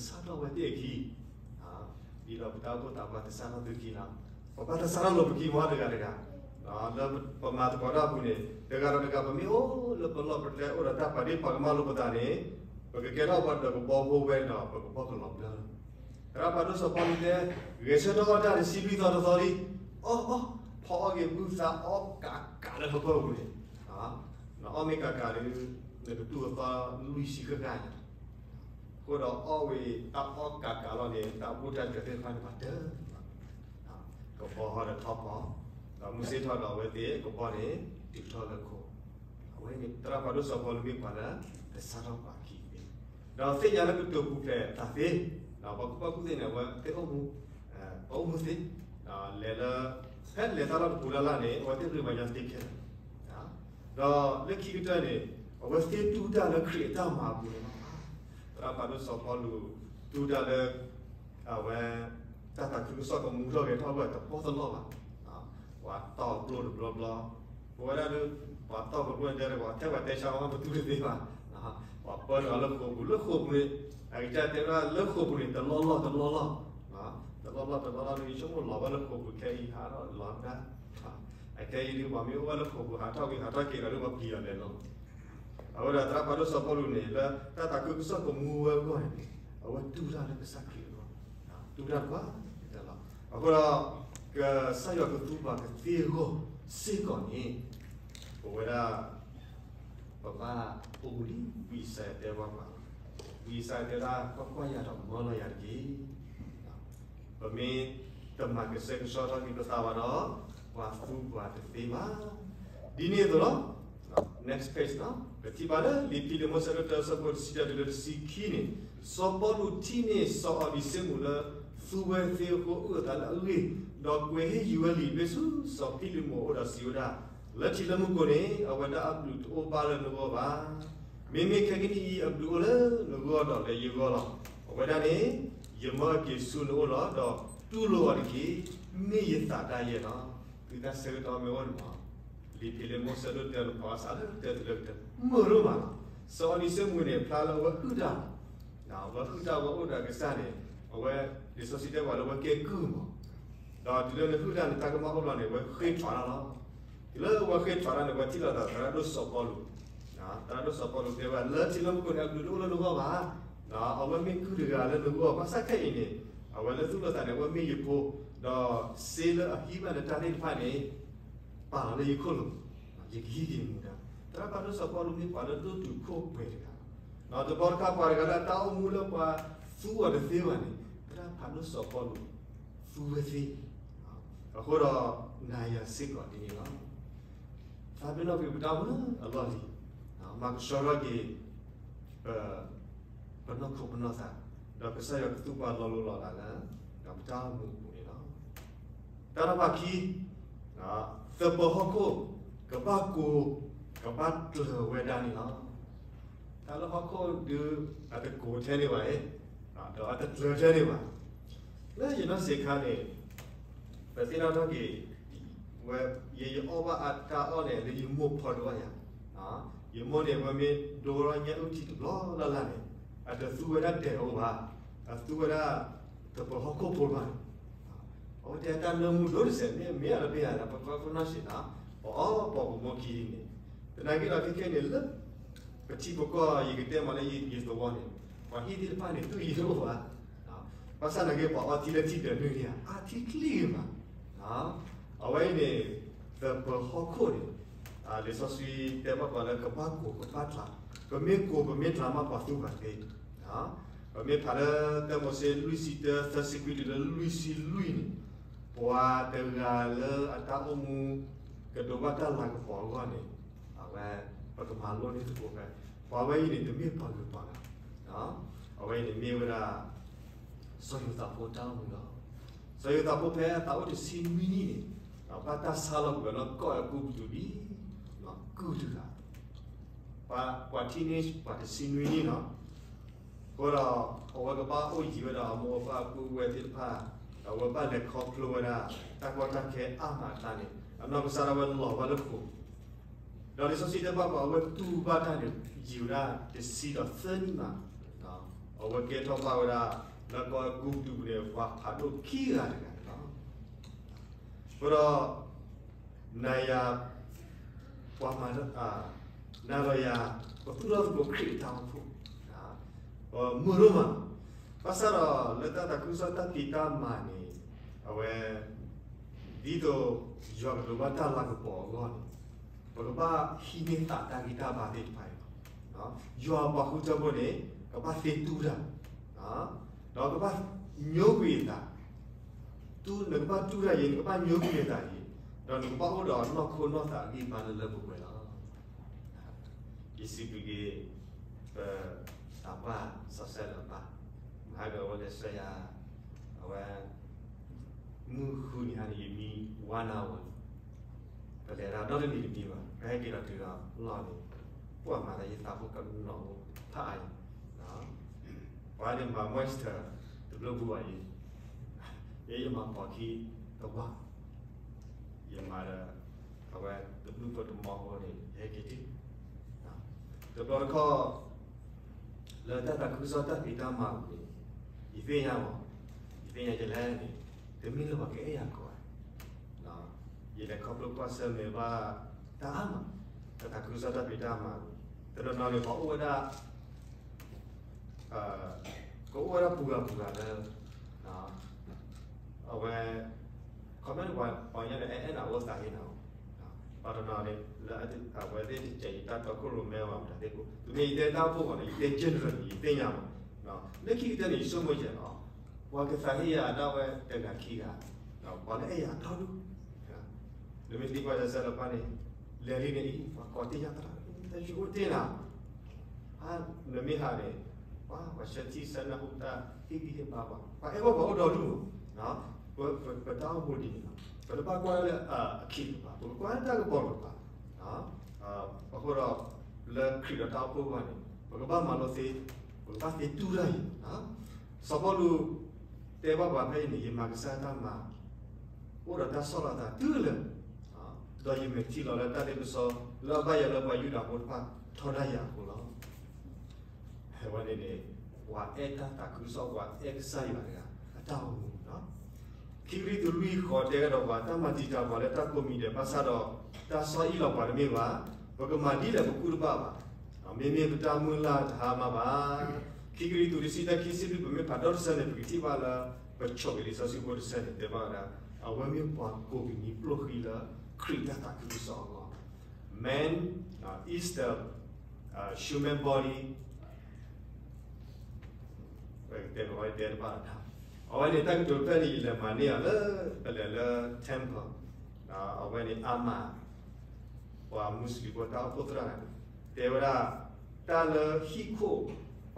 သးဟးဂီၤ, ဖဲအံၤန့ၣ် ပထံၣ်ဘၣ်လၢသရၣ်ဖးဒိၣ်စီၤပီလူးသဆၣ်ထီၣ်ဝဲသ့ၣ်အခံ ဒ်သိးပတၢ်အိၣ်ဖှိၣ်သးပှၢ်သဆၣ်ထီၣ်သုခံလီၤ, ပဘၣ်သဆၣ်ထီၣ်လိာ်ပခံမးတဂၤတဂၤ, လၢပမၤသကိးတၢ်အပူၤန့ၣ် တဂၤဒီးတဂၤ ပမ့ၢ်အိၣ်လၢပလီၢ်ပကျဲအိၣ်ဒီးတၢ်ပာ်ဒ့ၣ်ပာ်ကမၣ်လိာ်ပသးန့ၣ် ပကကဲထီၣ်ပှၤဒိးကဘီဖိဝဲဒီး ပကဘီကလီၤဘျၢလီၤ. သရၣ်ဖးဒိၣ်စီၤပီလူးတဲ ဂဲၤဆၢထၢၣ်အီၣ်တၢ်တဆံလွံၢ်သီတသီလံ, အီၣ်အီၣ်, ဖီအီၣ်က့ၤဘုသးအီၣ်ကးကးလၢဟၢဖၢပူၤန့ၣ်, နအီၣ်မ့ၢ်ကးကးဒီး နကတူၢ်အသီလွံၢ်ဆံဃၣ်ဃၣ်ညါ အဃိဒီးအီၣ်ဝံၤတၢ်အီၣ်ကးကးလီၤန့ၣ် တၢ်ဘူၣ်တၢ်စၢၤသ့ၣ်တဖၣ်န့ၣ်ဘၣ်တၢ်, ကဘီဟီဒီးထီၣ်ဖီ, ဒီးမုၢ်ဆ့ၣ်ထီၣ်ဒီးအဝဲသ့ၣ်ကဘီန့ၣ် တုၤထီၣ်လၢခိ, အဝဲန့ၣ် သရၣ်ဖးဒိၣ်စီၤပီလူးမ့ၢ်ပှၤလၢ သဆၣ်ထီၣ်ပှၤခံသ့, ဒီးသ့ၣ်ညါလၢကတိၤပူၤဖျဲးတၢ်သ့, ဒီးပှၤကူၣ်ဘၣ်ကူၣ်သ့န့ၣ် အဝဲသ့ၣ်အိၣ်မူ, ပအိၣ်မူသ့, လဲၤလၢ, ဖဲလဲၤတၢ်လီၢ်တပူၤလၢ်လၢ်န့ၣ် အဝဲသ့ၣ်ရ့မၤညါသ့ခဲလၢာ် ဒီးလၢခံကတၢၢ်န့ၣ် အဝဲသ့ၣ်တူၢ်တၢ်လၢခရံာ်အတၢ်မၤအပူၤန့ၣ်လီၤ. သရၣ်ဖးဒိၣ်စီၤပီလူး တူၢ်တၢ်လၢ အဝဲ တၢ်သးခုကစီၣ်ကမူထီၣ်ဂဲၤထီၣ်ဝဲတပီၢ်တလီၢ်ဘၣ်. ပှၤတီၢ်ကျိတဘျီဘျီ, ပဝဲဒၣ်ဒုး ပှၤတီၢ်ကျိန့ၣ်တဲဒီး ပှၤထဲပှၤတဲဆါအီၤမး ပသူတသ့ဘၣ်. ပှၤပၢထီၣ်လၢဃိာ်ပူၤ လၢဃိာ်ပူၤန့ၣ် အကစၢ်တဲဝဲဒၣ်လၢဃိာ်ပူၤန့ၣ် တလီၢ်လီၢ်တလီၢ်လီၢ်, တလီၢ်လီၢ်တလီၢ်လီၢ်န့ၣ် ယဆိကမိၣ်လီၤဘၣ်လၢဃိာ်ပူၤခဲအံၤဟးထီၣ်လီၤဒၣ်. အခဲအံၤဒုး ပှၤမ့ၢ်အိၣ်ဝဲလၢဃိာ်ပူၤ ဟးထီၣ်က့ၤဟးထီၣ်က့ၤဒီး ပှၤပျံၤအီၤလဲၤလီၤ. အဝဲဒၣ်သရၣ်ဖးဒိၣ်စီၤပီလူးန့ၣ် လၢတၢ်သးခုကစီၣ်ကမူဝဲအဂီၢ်န့ၣ် အဝဲတူၢ်တၢ်လၢကစၢ်ခရံာ်အဂီၢ်, တူၢ်တၢ်ကွၢ်တၢ်လီၤ. အဃိဒီး ကစၢ်ယွၤကသူပှၤကသ့အဂီၢ်စ့ၢ်ကီးန့ၣ် ပဝဲဒၣ် ပဘၣ်အိၣ်မူလံ ဝံယၡါယၤတဲဘၣ်ပှၤ, ဝံယၡါယၤတဲဒၣ် ကွၢ်ကွၢ်ယၤဒီးမၢလီၤယၤတက့ၢ်. ပမ့ၢ်တမၤကဆှဲကဆှီထီၣ်က့ၤပသးဘၣ်ဒီး ပှၤသူပှၤတသ့ဘၣ်. ဒ်န့ၣ်အသိးလီၤ. Next page လီၤ. ပထံၣ်ဘၣ်လၢလံာ်ဖံလံးမိၢ်ဆၢဒိၣ်တၢ ဆၢဖိတဆံတၢတုၤလၢတဆံခံန့ၣ် စီၤပီလူးထံၣ်န့ၢ်စီၤအီနံၤစ့မူးလၢ သူဝဲသ့အဃိ အုၣ်အသးလၢအဂ့ၢ်, ဒီးကွဲးဟ့ၣ်ယုၤဝဲလံာ်တဘ့ၣ်ဆူစီၤဖံလံးမိၢ်အအိၣ်ဒီးစံးဝဲဒၣ်, လၢထံးလၢမူကိးန့ၣ် အဝဲဒၣ်အဘျုးတအိၣ်ဘၣ်လၢနဂီၢ်ဘၣ်. မ့မ့ၢ်ခဲကနံၣ်အံၤ အဘျုးအိၣ်လၢနဂီၢ်ဒီးလၢယဂီၢ်လီၤ. အဝဲဒၣ်န့ၣ် ယမၢအက့ၤဆူနအိၣ်လီၤ, ဒီးတူၢ်လိာ်အီၤတက့ၢ်. မ့ၢ်ယသးဒၣ်ယဲလီၤ. သုတၢ်ဆၢကတီၢ်မ့ၢ်အိၣ်န့ၣ်မး လံာ်ဖံလံးမိၢ်ဆၢဒိၣ်တၢ နဖးအီၤစးလၢကတၢၢ်တုၤလၢကတၢၢ် မုာ်ဒိၣ်မးလီၤ. စီၤအီနံၤစ့မူးန့ၣ် ဖျါလၢအဝဲဟုၣ်တၢ်လီၤ. အဝဲဟုၣ်တၢ်ဝဲအိၣ်ဒီးကစၢ်န့ၣ် အဝဲ လံာ်စီဆှံတဲဝဲလၢအဝဲကဲကုၢ်မး, ဒီးတုၤလၢနဟုၣ်တၢ်န့ၣ် တၢ်ကမၣ်အိၣ်ဘျီန့ၣ် အဝဲဃ့ထွဲးတၢ်လီၤ. တုၤလၢအဝဲဃ့ထွဲးတၢ်န့ၣ် အဝဲထံၣ်လိာ်သးသရၣ်ဒိၣ်စီၤပီလူး, သရၣ်ဒိၣ်စီၤပီလူးတဲဝဲ လၢထံးလၢမူကိးန့ၣ် အဘျုးတအိၣ်လၢနဂီၢ်ဘၣ်. အဝဲမ့ၢ်ကုၢ်တဂၤလၢနဂီၢ် ဘၣ်ဆၣ်ခဲအံၤန့ၣ် အဝဲလၢသူၣ်လၢသးန့ၣ် အဝဲမ့ၢ်ယဖိ, ဒီးစ့လၢအဟံးဘၣ်နတၢ်သ့ၣ်တဖၣ်န့ၣ် ပာ်လီၤလၢယခိၣ်လိၤ, ယကဟံးက့ၤမူဒါ. သရၣ်ဖးဒိၣ်စီၤပီလူးမ့ၢ်ပှၤလၢဒိၣ်တုာ်ခိၣ်ပှဲၤတဂၤ, ဒီးတဘျီတခါပှၤတဂၤလၢအတၢ်အိၣ်မူလၢပှၤသူအီၤတသ့ဘၣ်န့ၣ် သရၣ်ဖးဒိၣ်စီၤပီလူး သူဝဲသ့, အဃိဒီး နၤယၤစ့ၢ်ကီးဒ်န့ၣ်လီၤ. သးပ့ၤနီၣ်ကွံာ်ပတၢ်အိၣ်မူလၢအလီၢ်လံၤ, မၤကဆှီထီၣ်က့ၤ ပနီၢ်ခိပနီၢ်သး, ဒီးကစၢ်ယွၤကသူပှၤလီၤလိၤလီၤလးလၢ ပတၢ်အိၣ်မူအပူၤန့ၣ်လီၤ. တၢ်တဖၣ်ခံ, သပၢၤဟီၣ်ခိၣ် ကဘၣ်ကိၤ ကဘၣ်ကျၢၤဝဲဒၣ်န့ၣ်လီၤ. တၢ်လၢဟီၣ်ခိၣ်ဒုး အတကိၤထဲန့ၣ်ဘၣ်, ဒီးအတကျၢၤထဲန့ၣ်ဘၣ်. လၢယနီၢ်ဆံးခါန့ၣ် ပသ့ၣ်နီၣ်ထီၣ်က့ၤ ဝဲ ယ ယအီၣ်ဘၣ်အတၢ်အီၣ်န့ၣ် လၢယမိၢ်ဖီဒိၣ်ဘၣ်ယၤ, ယမိၢ်န့ၣ် ဝဲမ့ၢ်ဒိထီၣ်ညၣ်အုၣ်ထံတဘျီလၢ်လၢ်န့ၣ် အတသူဝဲဒၣ်ဒဲးအိၣ်ဘၣ်, အသူဝဲဒၣ် သပၢၤဟီၣ်ခိၣ်ဖိဘၣ်န့ၣ်, အဝဲတဲတၢ်နၢမူဒိၣ်တစဲး မ့ၢ် မ့ၢ်အတမ့ၢ်ဧါ ပကီၢ်ခိၣ်နီၢ်ဆံးနီၤ, ပအီၣ်ပိာ်ပမိၢ်ခံန့ၣ်, သနာ်က့ဒီးခဲခဲန့ၣ်လၢ ပထံပကီၢ် ယကတဲမးလၢယသဝီန့ၣ် ပှၤဟံၣ်သ့ၣ်တဖၣ်န့ၣ် သူၣ်ယံၤတအိၣ်ဘၣ်, ဘၣ်ဆၣ်သနာ်က့ ပှၤအီထံလၢထံဒၢးနုၢ်န့ၣ် အါထံချံဂ့ၤမး, အဝဲအံၤန့ၣ် သပၢၤဟီၣ်ခိၣ်န့ၣ် လံာ်စီဆှံတဲဘၣ်ပှၤလၢကဘၣ်ကိၤကဘၣ်ကျၢၤ, ပမ့ၢ်ကိၤပမ့ၢ်ကျၢၤမး ပှၤသူပှၤသ့, ပမ့ၢ်ဖးလၢတၢမိၤၡ့လွံၢ်ဆံတၢ သၢဆံခွံတုၤလၢလွံၢ်ဆံလွံၢ်န့ၣ်, ပှၤတဂၤလၢအတၢ်အိၣ်မူ ကဒိးဘၣ်တၢ်လၤကပီၤအဂီၢ်န့ၣ်, အဝဲ ပကမၤလိန့ၢ်သကိးဖဲ ပှၤဝဲအံၤန့ၣ် တမ့ၢ်ပှၤဂုၤပှၤဂၤ, အဝဲအံၤန့ၣ်မ့ၢ်ဝဲဒၣ် စီၤယိၤသးဖိတၢ်အိၣ်မူလီၤ. စီၤယိၤသးဖိဖဲအသးအိၣ်တဆံနွံနံၣ်န့ၣ်, ဘၣ်တၢ်ဆါလီၤကွံာ်အီၤလၢကီၢ်အဲၤကူပတူးလံ, ကုၢ်တဂၤ, ပှၤထံၣ်န့ၢ်ပှၤတဆံနွံနံၣ်နီၤ, အဃိဒီး အဝဲကဘၣ်အိၣ်ယံၤဝဲဒီးအမိၢ်အပၢ်အပုၢ်ဝဲၢ်သ့ၣ်တဖၣ်, ဒီးအဝဲဘၣ်လဲၤခီဖျိဝဲဒၣ် တၢ်ကီတၢ်ခဲအါမးအသးန့ၣ် အနီၢ်ကစၢ်ဒၣ်ဝဲလီၤဘၣ်လၢဃိာ် ဒီးလံာ်စီဆှံတဲဘၣ်ပှၤ အဝဲတူၢ်ဘၣ်တၢ်န့ၣ် ယံာ်ဝဲဒၣ်တဆံဒီးသၢနံၣ်မး, အဝဲကဲထီၣ်ဘၣ်ဝဲဒၣ် လၢကီၢ်အဲၤကူပတူးပူၤန့ၣ် ပှၤဖးဒိၣ်ခံဂၤတဂၤန့ၣ်လီၤ. အဃိဒီး နၤယၤ ပှၤမၤ နၤဒီးယၤ ပသူၣ်ထီၣ်သကိးခရံာ်အတၢ်အိၣ်ဖှိၣ် မုာ်ဒိၣ်မး, ဘၣ်ဆၣ်ဒီးလၢတၢ်သးခုကစီၣ်တၢ်ဖံးတၢ်မၤန့ၣ် အဝဲ ဒ်သိးယွၤကဒိးဘၣ်တၢ်လၤကပီၤအဂီၢ်န့ၣ် ပကဘၣ်ဟံးန့ၢ်သးတၢ်ဂံၢ်တၢ်ဘါသ့ၣ်တဖၣ်အံၤလီၤ. ယွၤပှၤဃုထၢဖိန့ၣ် ကဘၣ်သ့တူၢ်တၢ်, ဒီးကဘၣ်ညိကွံာ်အသး, နကဘၣ်တူၢ်တၢ်အံၤ နကဘၣ်ညိကွံာ်အသးအံၤ, ဒီးနကဘၣ်အိၣ်ဒီးနီၢ်ခိနီၢ်သးအဂံၢ်ဘါလၢလၢပှဲၤပှဲၤလီၤ. ယစံးဘျုးက့ၤ ပသးပှၢ်စီၤစဲလၢၤပၢ်, မဟါကဝဲလဲၤဆှၢယၤ, အဝဲ မုၢ်ဃုနံၤဟါန့ၣ် ယမံဝါနၤဝဲ, ပလဲၤဒၣ်ဒီတနံၤတမံၤဘၣ်, ပဟဲက့ၤဒီးတုၤဒီးလီၢ်န့ၣ်, ပှၤမၤသးယသးဖိကနီၤဖးအံၤ, ပှၤန့ၣ်မၤ moisture တဘျီပူၤဘၣ်အံၤ, ယဲယမၤပိာ်ခံတဝၢ်, ယမၤဒီး အဝဲတဘျုးဖိတမီဖိန့ၣ် ယဟဲက့ၤတ့ၢ်, တဘျီတခီၣ် လၢတၢ်သးခုကစီၣ်တၢ်ဖံးတၢ်မၤအပူၤန့ၣ် ယသ့ၣ်ညါမး, ယသ့ၣ်ညါယလဲၣ်န့ၣ် တမ့ၢ်လၢပှၤကအဲၣ်ယၤကိးဂၤ, ယလဲၤခီဖျိကွၢ်ဆၢၣ်မဲာ်ဘၣ်တၢ်အါမး, တၢ်သးခုကစီၣ်တၢ်ဖံးတၢ်မၤအပူၤ, တနီၤနီၤန့ၣ် ပှၤအိၣ်ဝဲဒၣ် ကအိၣ်ဝဲဒၣ်ပူၤဂၤပူၤဂၤလၢ အဝဲ ခီမ့ၢ်ပှၤပှၤကညီန့ၣ် အဲအဲၣ်နၤအိၣ်သးဟ့နၤအိၣ်, ပှၤတနီၤန့ၣ် လၢအဝဲသ့ၣ်တစဲးယတၢ်တီခိၣ်ရိၣ်မဲဘၣ်မတၤသ့ၣ်ကိး, တမ့ၢ်ယတဲတၢ်အိၣ်ဖှိၣ်ဘၣ်န့ၣ် ယတဲ general န့ၣ် ယသ့ၣ်ညါဘၣ်, လၢခံကတၢၢ်န့ၣ် ယဆိကမိၣ်ယဲၢ်လီၤ, ပှၤကသးဟ့ယၤဒၣ်ဝဲတဂၤခံဂၤ, ပှၤလၢအဲၣ်ယၤအတီဒူၣ် နမ့ၢ်သံကွၢ်လၢဆၢလၢပှၢ်န့ၣ် လဲၤလံန့ၣ်အံၤ ပှၤကိးတ့ၢ်ယၤသရၣ် တၢ်ယိၤအိၣ်တ့ၢ်နၤ, နမ့ၢ်ဟးန့ၣ် ပှၤ ပှၤဆၢထံၣ်ဆၢနၢ်ဟူတၢ်ဟ့ၣ်ဂံၢ်ဟ့ၣ်ဘါပှၤ ပှၤအဲၣ်ဘၣ်ပှၤအိၣ်ဒီဒူၣ်မး, ပတၢ်အိၣ်မူဒ်န့ၣ်လီၤ, ပတဘၣ်ကွၢ်လၢအခံတကပၤ ပကကွၢ်လၢတၢ်ကပီၤတကပၤ, အဃိဒီး လၢခရံာ်ဒီးတၢ်အိၣ်ဖှိၣ်အဂီၢ်န့ၣ် ပကဘၣ်မၤလိသ့, ပကဘၣ်သ့တူၢ်တၢ်အံၤ, စီၤပီလူး တဲဘၣ်ပှၤဖဲအံၤန့ၣ် ယမၤကစၢ်တၢ်မၤ အိၣ်ဒီးတၢ်ဆီၣ်လီၤသးတုၤလၢာ်, ဒီးယမဲာ်ထံလီၤလၢတၢ်ဒ့ပစီ လၢအဘၣ်ယၤလၢပှၤယူဒၤဖိတဖၣ်ထီဒါယၤအဃိလီၤ. အဝဲန့ၣ်န့ၣ် ပှၤအဲၣ်တၢ်သးခုကစီၣ် ပှၤအဲၣ်ကစၢ်ယွၤတဂၤ အတၢ်အိၣ်မူလီၤ. ခံကရံၣ်သူးလွံၢ်ဃိးတဲကဒီးပှၤ တၢ်မၤတံာ်တာ်ပှၤလၢတၢ်ကိးမံၤဒဲး ဘၣ်ဆၣ်ဒီး တၢ်ဆီၣ်အံၣ်လီၤပှၤတမ့ၢ်ဘၣ်, ပကမၤဒ်လဲၣ်ပကူၣ်တဘၣ်ဘၣ်, မ့မ့ၢ်ပတၢ်မုၢ်လၢ်တဟါမးဘၣ်. ခံကရံၣ်သူးတဆံတၢ ခံဆံလွံၢ် ပမ့ၢ်ဖးဒီတဆၢန့ၣ် ပကထံၣ်ဘၣ်လၢ ပဆိးက့ၤလံာ်စီဆှံဖိတဆၢန့ၣ် တဲဘၣ်ဝဲဒၣ် အဝဲမ့ၢ်ပှၤကိးကနံၤပျိၢ်ဃံလၢ ခရံာ်တၢ်သးခုကစီၣ်အဂီၢ်, man is the human body တဲဘၣ်တဲတဘၣ်, အဝဲန့ၣ်တၢ်ကတိၤတဖျၢၣ်န့ၣ် ယလဲၤမၤန့ၢ်အီၤလၢ ပလဲၤလၢ temple, အဝဲန့ၣ် Ahmad ပှၤမူစလ့ၣ်ဖိတၢ်အိၣ်ဖှိၣ်သရၣ်န့ၣ် တဲဝဲဒၣ် တၢ်လၢဟံၣ်ခိၣ်ပၢ်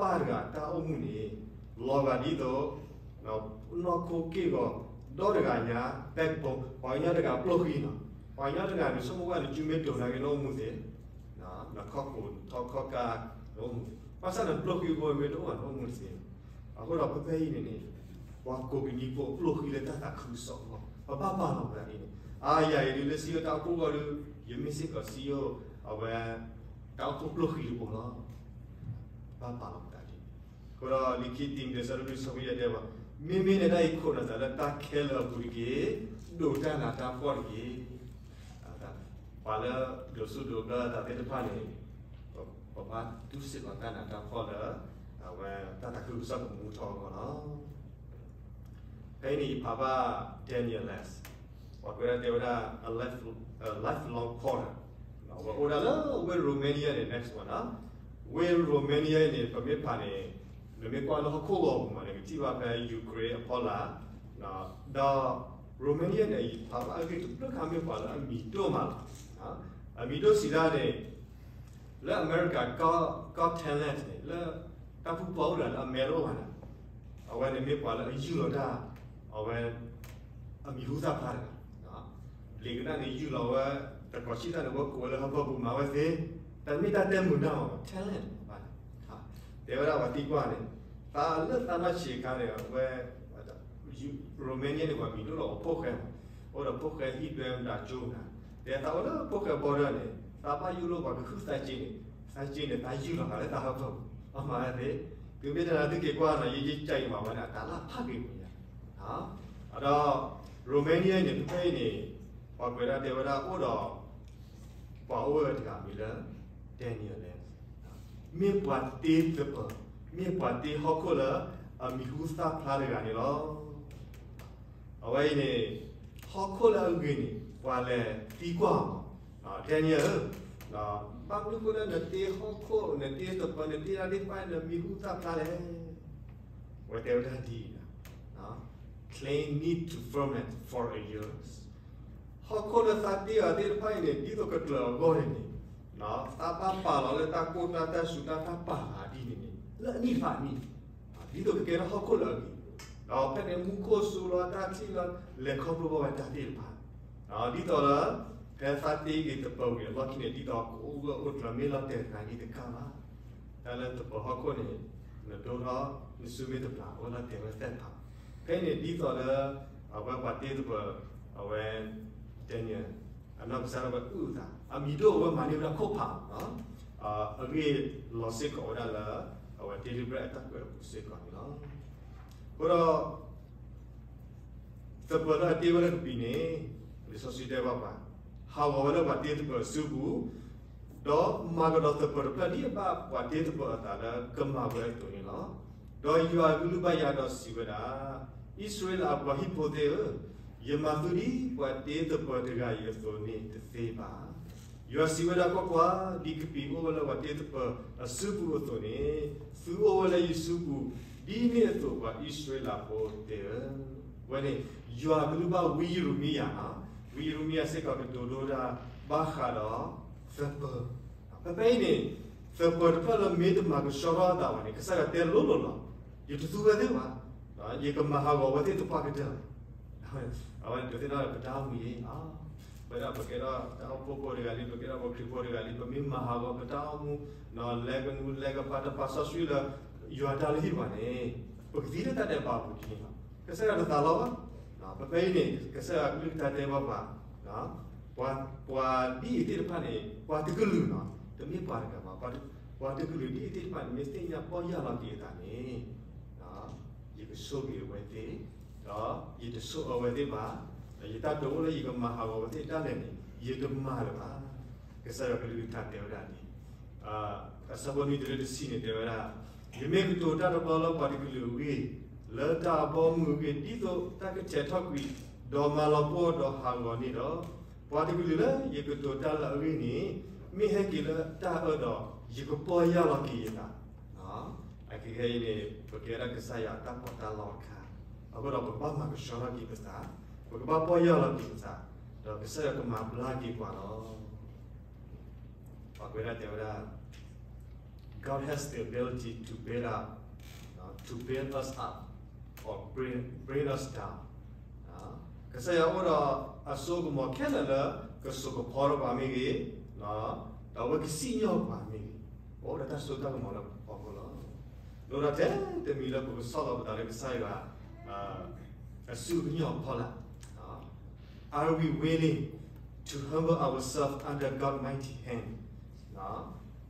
တဂၤတၢ်အိၣ်မူန့ၣ် လီၤဂာ်ဒ်သိး နီၢ်ခိက့ၢ်ဂီၤ ဒီတဂၤညါ backbone ပှၤကညီတဂၤပျိၢ်ဃံလီၤ. ပှၤကညီတဂၤန့ၣ် ဆိကမိၣ်ဝဲန့ၣ် ကၠူမ့ၢ်တိၤနၤက့ၤနအိၣ်မူသ့, နခီၣ်ခိၣ်ထီခီၣ်ကါ နအိၣ်မူသ့, ဘၣ်ဆၣ်နပျိၢ်ဃံဖိမ့ၢ်တအိၣ်ဘၣ် နအိၣ်မူတသ့. အဃိဒီးဖဲဖဲအံၤန့ၣ်န့ၣ် ပှၤကိးကနံၤဖိပျိၢ်ဃံလၢတၢ်သးခုကစီၣ်အဂီၢ် ပဘၣ်ပာ်လီၤပသးဒ်န့ၣ်, အါယၤအံၤဒ်လၢစံယိၣ်တၢ်အိၣ်ဖှိၣ်အဂီၢ်ဒီး ယမ့ၢ်စ့ၢ်ကီးစံယိၣ် အဝဲ တၢ်အိၣ်ဖှိၣ်ပျိၢ်ဃံတဘိလီၤ. ဘၣ်ပာ်လီၤပသးဒ်န့ၣ်, အဃိဒီးလံာ်ခံတံၤမသ့း ဆၢဒိၣ်လွံၢ် ဆၢဖိယဲၢ်တဲဝဲ, မ့မ့ၢ်နဒၣ်အံၤခိးနသးလၢတၢ်ခဲလၢာ်အပူၤတက့ၢ်, ဒိးတၢ်နးတၢ်ဖှီၣ်တက့ၢ်. ပှၤလၢဒိးဆူၣ်ဒိးဘျၢသးသ့ၣ်တဖၣ်န့ၣ် ပဘၣ်တူၢ်စ့ၢ်ကီးတၢ်နးတၢ်ဖှီၣ်လၢ အဝဲတၢ်သးခုကစီၣ်ကမူထီၣ်အဂီၢ်လီၤ. ဖဲအံၤန့ၣ် ယဖးဘၣ် Daniel Less ပှၤကွဲးဒၣ်တဲဝဲဒၣ် a life, a lifelong quarter, အဝဲအိၣ်ဒၣ်လၢဝ့ၢ် Romania န့ၣ် next one နီၤ, ဝ့ၢ် Romania အံၤန့ၣ် ပမ့ၢ်ဖးန့ၣ် နမ့ၢ်ကွၢ်လၢဟီၣ်ခိၣ်ဂီၤပူၤမးန့ၣ် ကထံၣ်ဘၣ်ဖဲ Ukraine အဖီလာ်, ဒီး Romania န့ၣ် ယဖးဘၣ်အဂ့ၢ်တဘျုးခါမ့ၢ်ပှၤလၢအမံၤဒိၣ်မးလီၤ. အမံၤဒိၣ်စံးဒၣ်န့ၣ် လၢအမဲရကၤ Got, Got Talent န့ၣ် လၢတၢ်ဖုပှၢ်အိၣ်ဒၣ်လၢအမဲလိၣ်ဘၣ်န့ၣ် အဝဲန့ၣ်မ့ၢ်ပှၤလၢအယူၢ်လီၤတၢ် အဝဲ အမံၤဟူသၣ်ဖျါတဂၤ, လံာ်ကနၣ်န့ၣ်ယူၢ်လီၤဝဲ တကိးဆံၣ်တၢ်န့ၣ် ဝဲကိးဝဲလၢဟီၣ်ခိၣ်ပူၤမၤဝဲသ့, တၢ်မ့ၢ်တၢ်တဲမုာ်ဒၣ်မး talent ဘၣ်န့ၣ်, တဲဝဲဒၣ်ပှၤသံကွၢ်န့ၣ် သးလၢသးနီၢ်ဆံးအခါန့ၣ် အဝဲ Romania န့ၣ် ပှၤမံၤဒိၣ်လီၤအဖိၣ်ဃဲမး, အိၣ်ဒီးဖိၣ်ဃဲဟံၣ်ဒွဲမတၤကၠိမတၤ, တဲသးအိၣ်လၢဖိၣ်ဃဲဘီဒၢန့ၣ် သးဘၣ်ယူၢ်လိာ်ပှၤကဟုၣ်သးစ့န့ၣ်, သးစ့န့ၣ် သးယူၢ်လီၤဃာ်လၢသးဟီၣ်ခိၣ်, အမၤဝဲသ့, သုမ့ၢ်တနာ်သုက့ၤကွၢ်နီၤ ယယကၢ်အံၤမၤဝဲန့ၣ် အတၢ်လၢဖးက့ၤပူၤညါ, အဒီး Romania န့ၣ် ဖဲဖဲအံၤန့ၣ် ပှၤကွဲးဒၣ်တဲဝဲဒၣ်အိၣ်ဒီး ပှၤအိၣ်ဝဲတဂၤမံၤလၢ Daniel Less မ့ၢ်ပှၤတ့သပၢၤ, မ့ၢ်ပှၤတ့ဟီၣ်ခိၣ်လၢအမံၤဟူသၣ်ဖျါတဂၤန့ၣ်လီၤ. အဝဲအံၤန့ၣ် ဟီၣ်ခိၣ်လၢအဂ့ၤန့ၣ် ပှၤလဲၤသံကွၢ်အီၤ, Daniel ဧၢ, ဘၣ်မနုၤအဃိလၢနတ့ဟီၣ်ခိၣ် နတ့သပၢၤ နတ့တၢ်သ့ၣ်တဖၣ် နမံၤဟူသၣ်ဖျါလဲၣ်. အဝဲတဲဝဲဒၣ်ဒ်အံၤ, claim need to ferment for a year ဟီၣ်ခိၣ်လၢသးတ့အီၤသ့ၣ်တဖၣ်အံၤန့ၣ် ဒ်သိးကကျၢၤအဂီၢ်န့ၣ်န့ၣ်, သးဘၣ်ပာ်လီၤလၢတၢ်ကိၢ်တၢ်တၢ်စူၤတၢ်တၢ်ပာ်လီၤဒ်န့ၣ်န့ၣ် လၢအနံၣ်တဖၣ်အနံၣ်, ဒ်သိးကကဲထီၣ်ဟီၣ်ခိၣ်လၢအဂ့ၤ, ဒီးဖဲန့ၣ်မူခိၣ်စူၤလီၤတၢ်ထံၣ်လီၤ လဲၤခီဖျိဘၣ်ဝဲတၢ်သ့ၣ်တဖၣ်, ဒ်သိးလၢ ဖဲသးတ့ဂ့ၤသပၢၤဂ့ၤအလီၢ်ခံန့ၣ် ဒ်သိးကအိၣ်ဂၢၢ်အိၣ်ကျၢၤမ့ၢ်လီၤတဲာ်တဂၤန့ၣ်တခါဘၣ်, တၢ်လၢသပၢၤဟီၣ်ခိၣ်န့ၣ် နဒိထီၣ် နစုမ့ၢ်တပျၢ် အိၣ်လီၤတဲာ်ဝဲသ့ၣ်တဖၣ်, ဖဲန့ၣ်ဒ်သိးလၢ အဝဲပှၤတ့သပၢၤ, အဝဲ Daniel အနီၢ်ကစၢ်ဒၣ်ဝဲအုၣ်အသး, အမံၤဒိၣ်အဝဲမၤန့ၢ်ဝဲဒၣ်ခိၣ်ဖးလီၤ. အဂ့ၢ်လီၤစ့ၢ်ကီးဝဲဒၣ်လၢ အဝဲ daily bread အတၢ်ကွဲးအပူၤစ့ၢ်ကီးန့ၣ်လီၤ. အဃိဒီး သပၢၤလၢအတ့ဝဲလၢကပံာ်န့ၣ်, လံာ်စီဆှံတဲဘၣ်ပှၤ, ဟးဂီၤဝဲလၢပှၤတ့သပၢၤအစုပူၤ, ဒီးမၤကဒီးသပၢၤတဖျၢၣ်ဒ်အဘၣ်ပှၤတ့သပၢၤအသးလၢကမၤဝဲအသိးန့ၣ်လီၤ. ဒီးယွၤအကလုၢ်ဘၣ်ယၤဒီးစံးဝဲဒၣ်, အံၣ်စရ့လးအပှၤဟံၣ်ဖိသ့ၣ်ဧၢ, ယမၤသုဒ်ပှၤတ့သပၢၤတဂၤအံၤအသိးန့ၣ်တသ့ဘၣ်. ယွၤစံးဝဲဒၣ်, ကွၢ်ကွၢ်, ဒ်ကပံာ်အိၣ်ဝဲလၢပှၤတ့သပၢၤအစုပူၤအသိးန့ၣ်, သုအိၣ်ဝဲလၢယစုပူၤ, ဒ်န့ၣ်အသိးပှၤအံၣ်စရ့လးဖိသ့ၣ်ဧၢ. ဝဲန့ၣ် ယွၤအကလုၢ်ဘၣ်ဝံယံးရမံယၤ, ဝံယံးရမံယၤစ့ၢ်ကီးကတိၤဒိတၢ်ဘၣ်ဃးဒီးသပၢၤ, ဖဲဖဲအံၤန့ၣ် သပၢၤတဖျၢၣ်လၢမ့ၢ်တမၤကဆှီထီၣ်အသးဘၣ်န့ၣ် ကစၢ်ယွၤတဲလိၤလိၤလီၤ. ယတသူဝဲသ့ၣ်ဘၣ်, ယကမၤဟးဂီၤဝဲသ့ၣ်သပှၢ်ကတၢၢ်လီၤ. အဝဲန့ၣ်ဒုးသ့ၣ်နီၣ်ပတၢ်အိၣ်မူအံၤ, ဝဲဒၣ်ပကဲထီၣ်တၢ်အိၣ်ဖှိၣ်ဖိတဂၤလံ, ပကဲထီၣ်ပှၤခရံာ်ဖိတဂၤလံ, ပမ့ၢ်မၤဟးဂီၤပတၢ်အိၣ်မူ, လဲၤကနူၤလဲၤကပၤတပာ်စီဆှံလၢ ယွၤတၢ်လုၢ်ဟံၣ်ပှၤန့ၣ်, ပကသံလၢတၢ်ဒဲးဘးအပူၤဒ်န့ၣ်လီၤ. ကစၢ်ယွၤတသးလီဘၣ်. ဖဲဖဲအံၤန့ၣ် ကစၢ်ယွၤအကလုၢ်ကထါတဲဘၣ်ပှၤ, ပှၤဒ်အံၤသ့ၣ်တဖၣ်န့ၣ် ပှၤတကလုာ်လီၤ, တမ့ၢ်ပှၤတဂၤဘၣ်, ပှၤတကလုာ်ဒ်အံၤသ့ၣ်တဖၣ်န့ၣ် မ့ၢ်သ့ၣ်ညါပီၢ်ယၢ်လီၤက့ၤအသးန့ၣ်, ယကဆိၣ်ဂ့ၤအဝဲသ့ၣ်, ဒီးယတဆိၣ်အၢဝဲသ့ၣ်ဘၣ်, ဒီးယတၢ်တိာ်အိၣ်လၢယကမၤဟးဂီၤဝဲသ့ၣ်ဒၣ်လဲာ်န့ၣ် ယတမၤလၢၤဘၣ်. ကစၢ်ယွၤကလုၢ်ကထါတဲဝဲဒၣ်န့ၣ်, အဆၢဖိနွံတုၤလၢတဆံန့ၣ်တဲဝဲဒၣ်, ယမ့ၢ်ကတိၤတၢ်တဘျီလၢပှၤတကလုာ်အဂ့ၢ်, လၢတၢ်အဘီအမုၢ်အဂ့ၢ်, ဒ်သိးတၢ်ကဆဲးထီၣ်ကွံာ်, ဒီးမၤလီၤပှီၢ်ဒီးဟးဂီၤန့ၣ်ဒီး, ပှၤတကလုာ်လၢယကတိၤတၢ်လၢအဂ့ၢ်န့ၣ်, မ့ၢ်ဟဲက့ၤလၢတၢ်အၢဒီး ယကပီၢ်ယၢ်လီၤက့ၤယသး. အခဲအံၤန့ၣ် ပကဲဒၣ်ကစၢ်ယွၤအတၢ်ပီးတၢ်လီတခါ, အဃိဒီးပကဘၣ်မၤကဆှီထီၣ်က့ၤပသး, ပကဘၣ်ပီၢ်ယၢ်လီၤက့ၤပသး, ဒီးကစၢ်ယွၤကမၤဘျါက့ၤပှၤလီၤ. ပှၤကွဲးဒၣ်တဲဝဲဒၣ်, God has the ability to build up, to build us up, or bring, bring us down. ကစၢ်ယွၤအိၣ်ဒီးအစိကမီၤခဲလၢာ်လၢကစိာ်ကဖီထီၣ်ပှၤမ့ၢ်ဂ့ၤ, ဒီးအဝဲကစံၣ်ညီၣ်ပှၤမ့ၢ်ဂ့ၤ, အိၣ်ဒီးတၢ်စိတၢ်ကမီၤလၢပဖီခိၣ်လီၤ. လိၣ်ဒီးထဲတမံၤလၢပကဆီၣ်လီၤပသးလၢကစၢ်ယွၤ အစုကညီၤဖီလာ်, Are we willing to humble ourselves under God's mighty hand?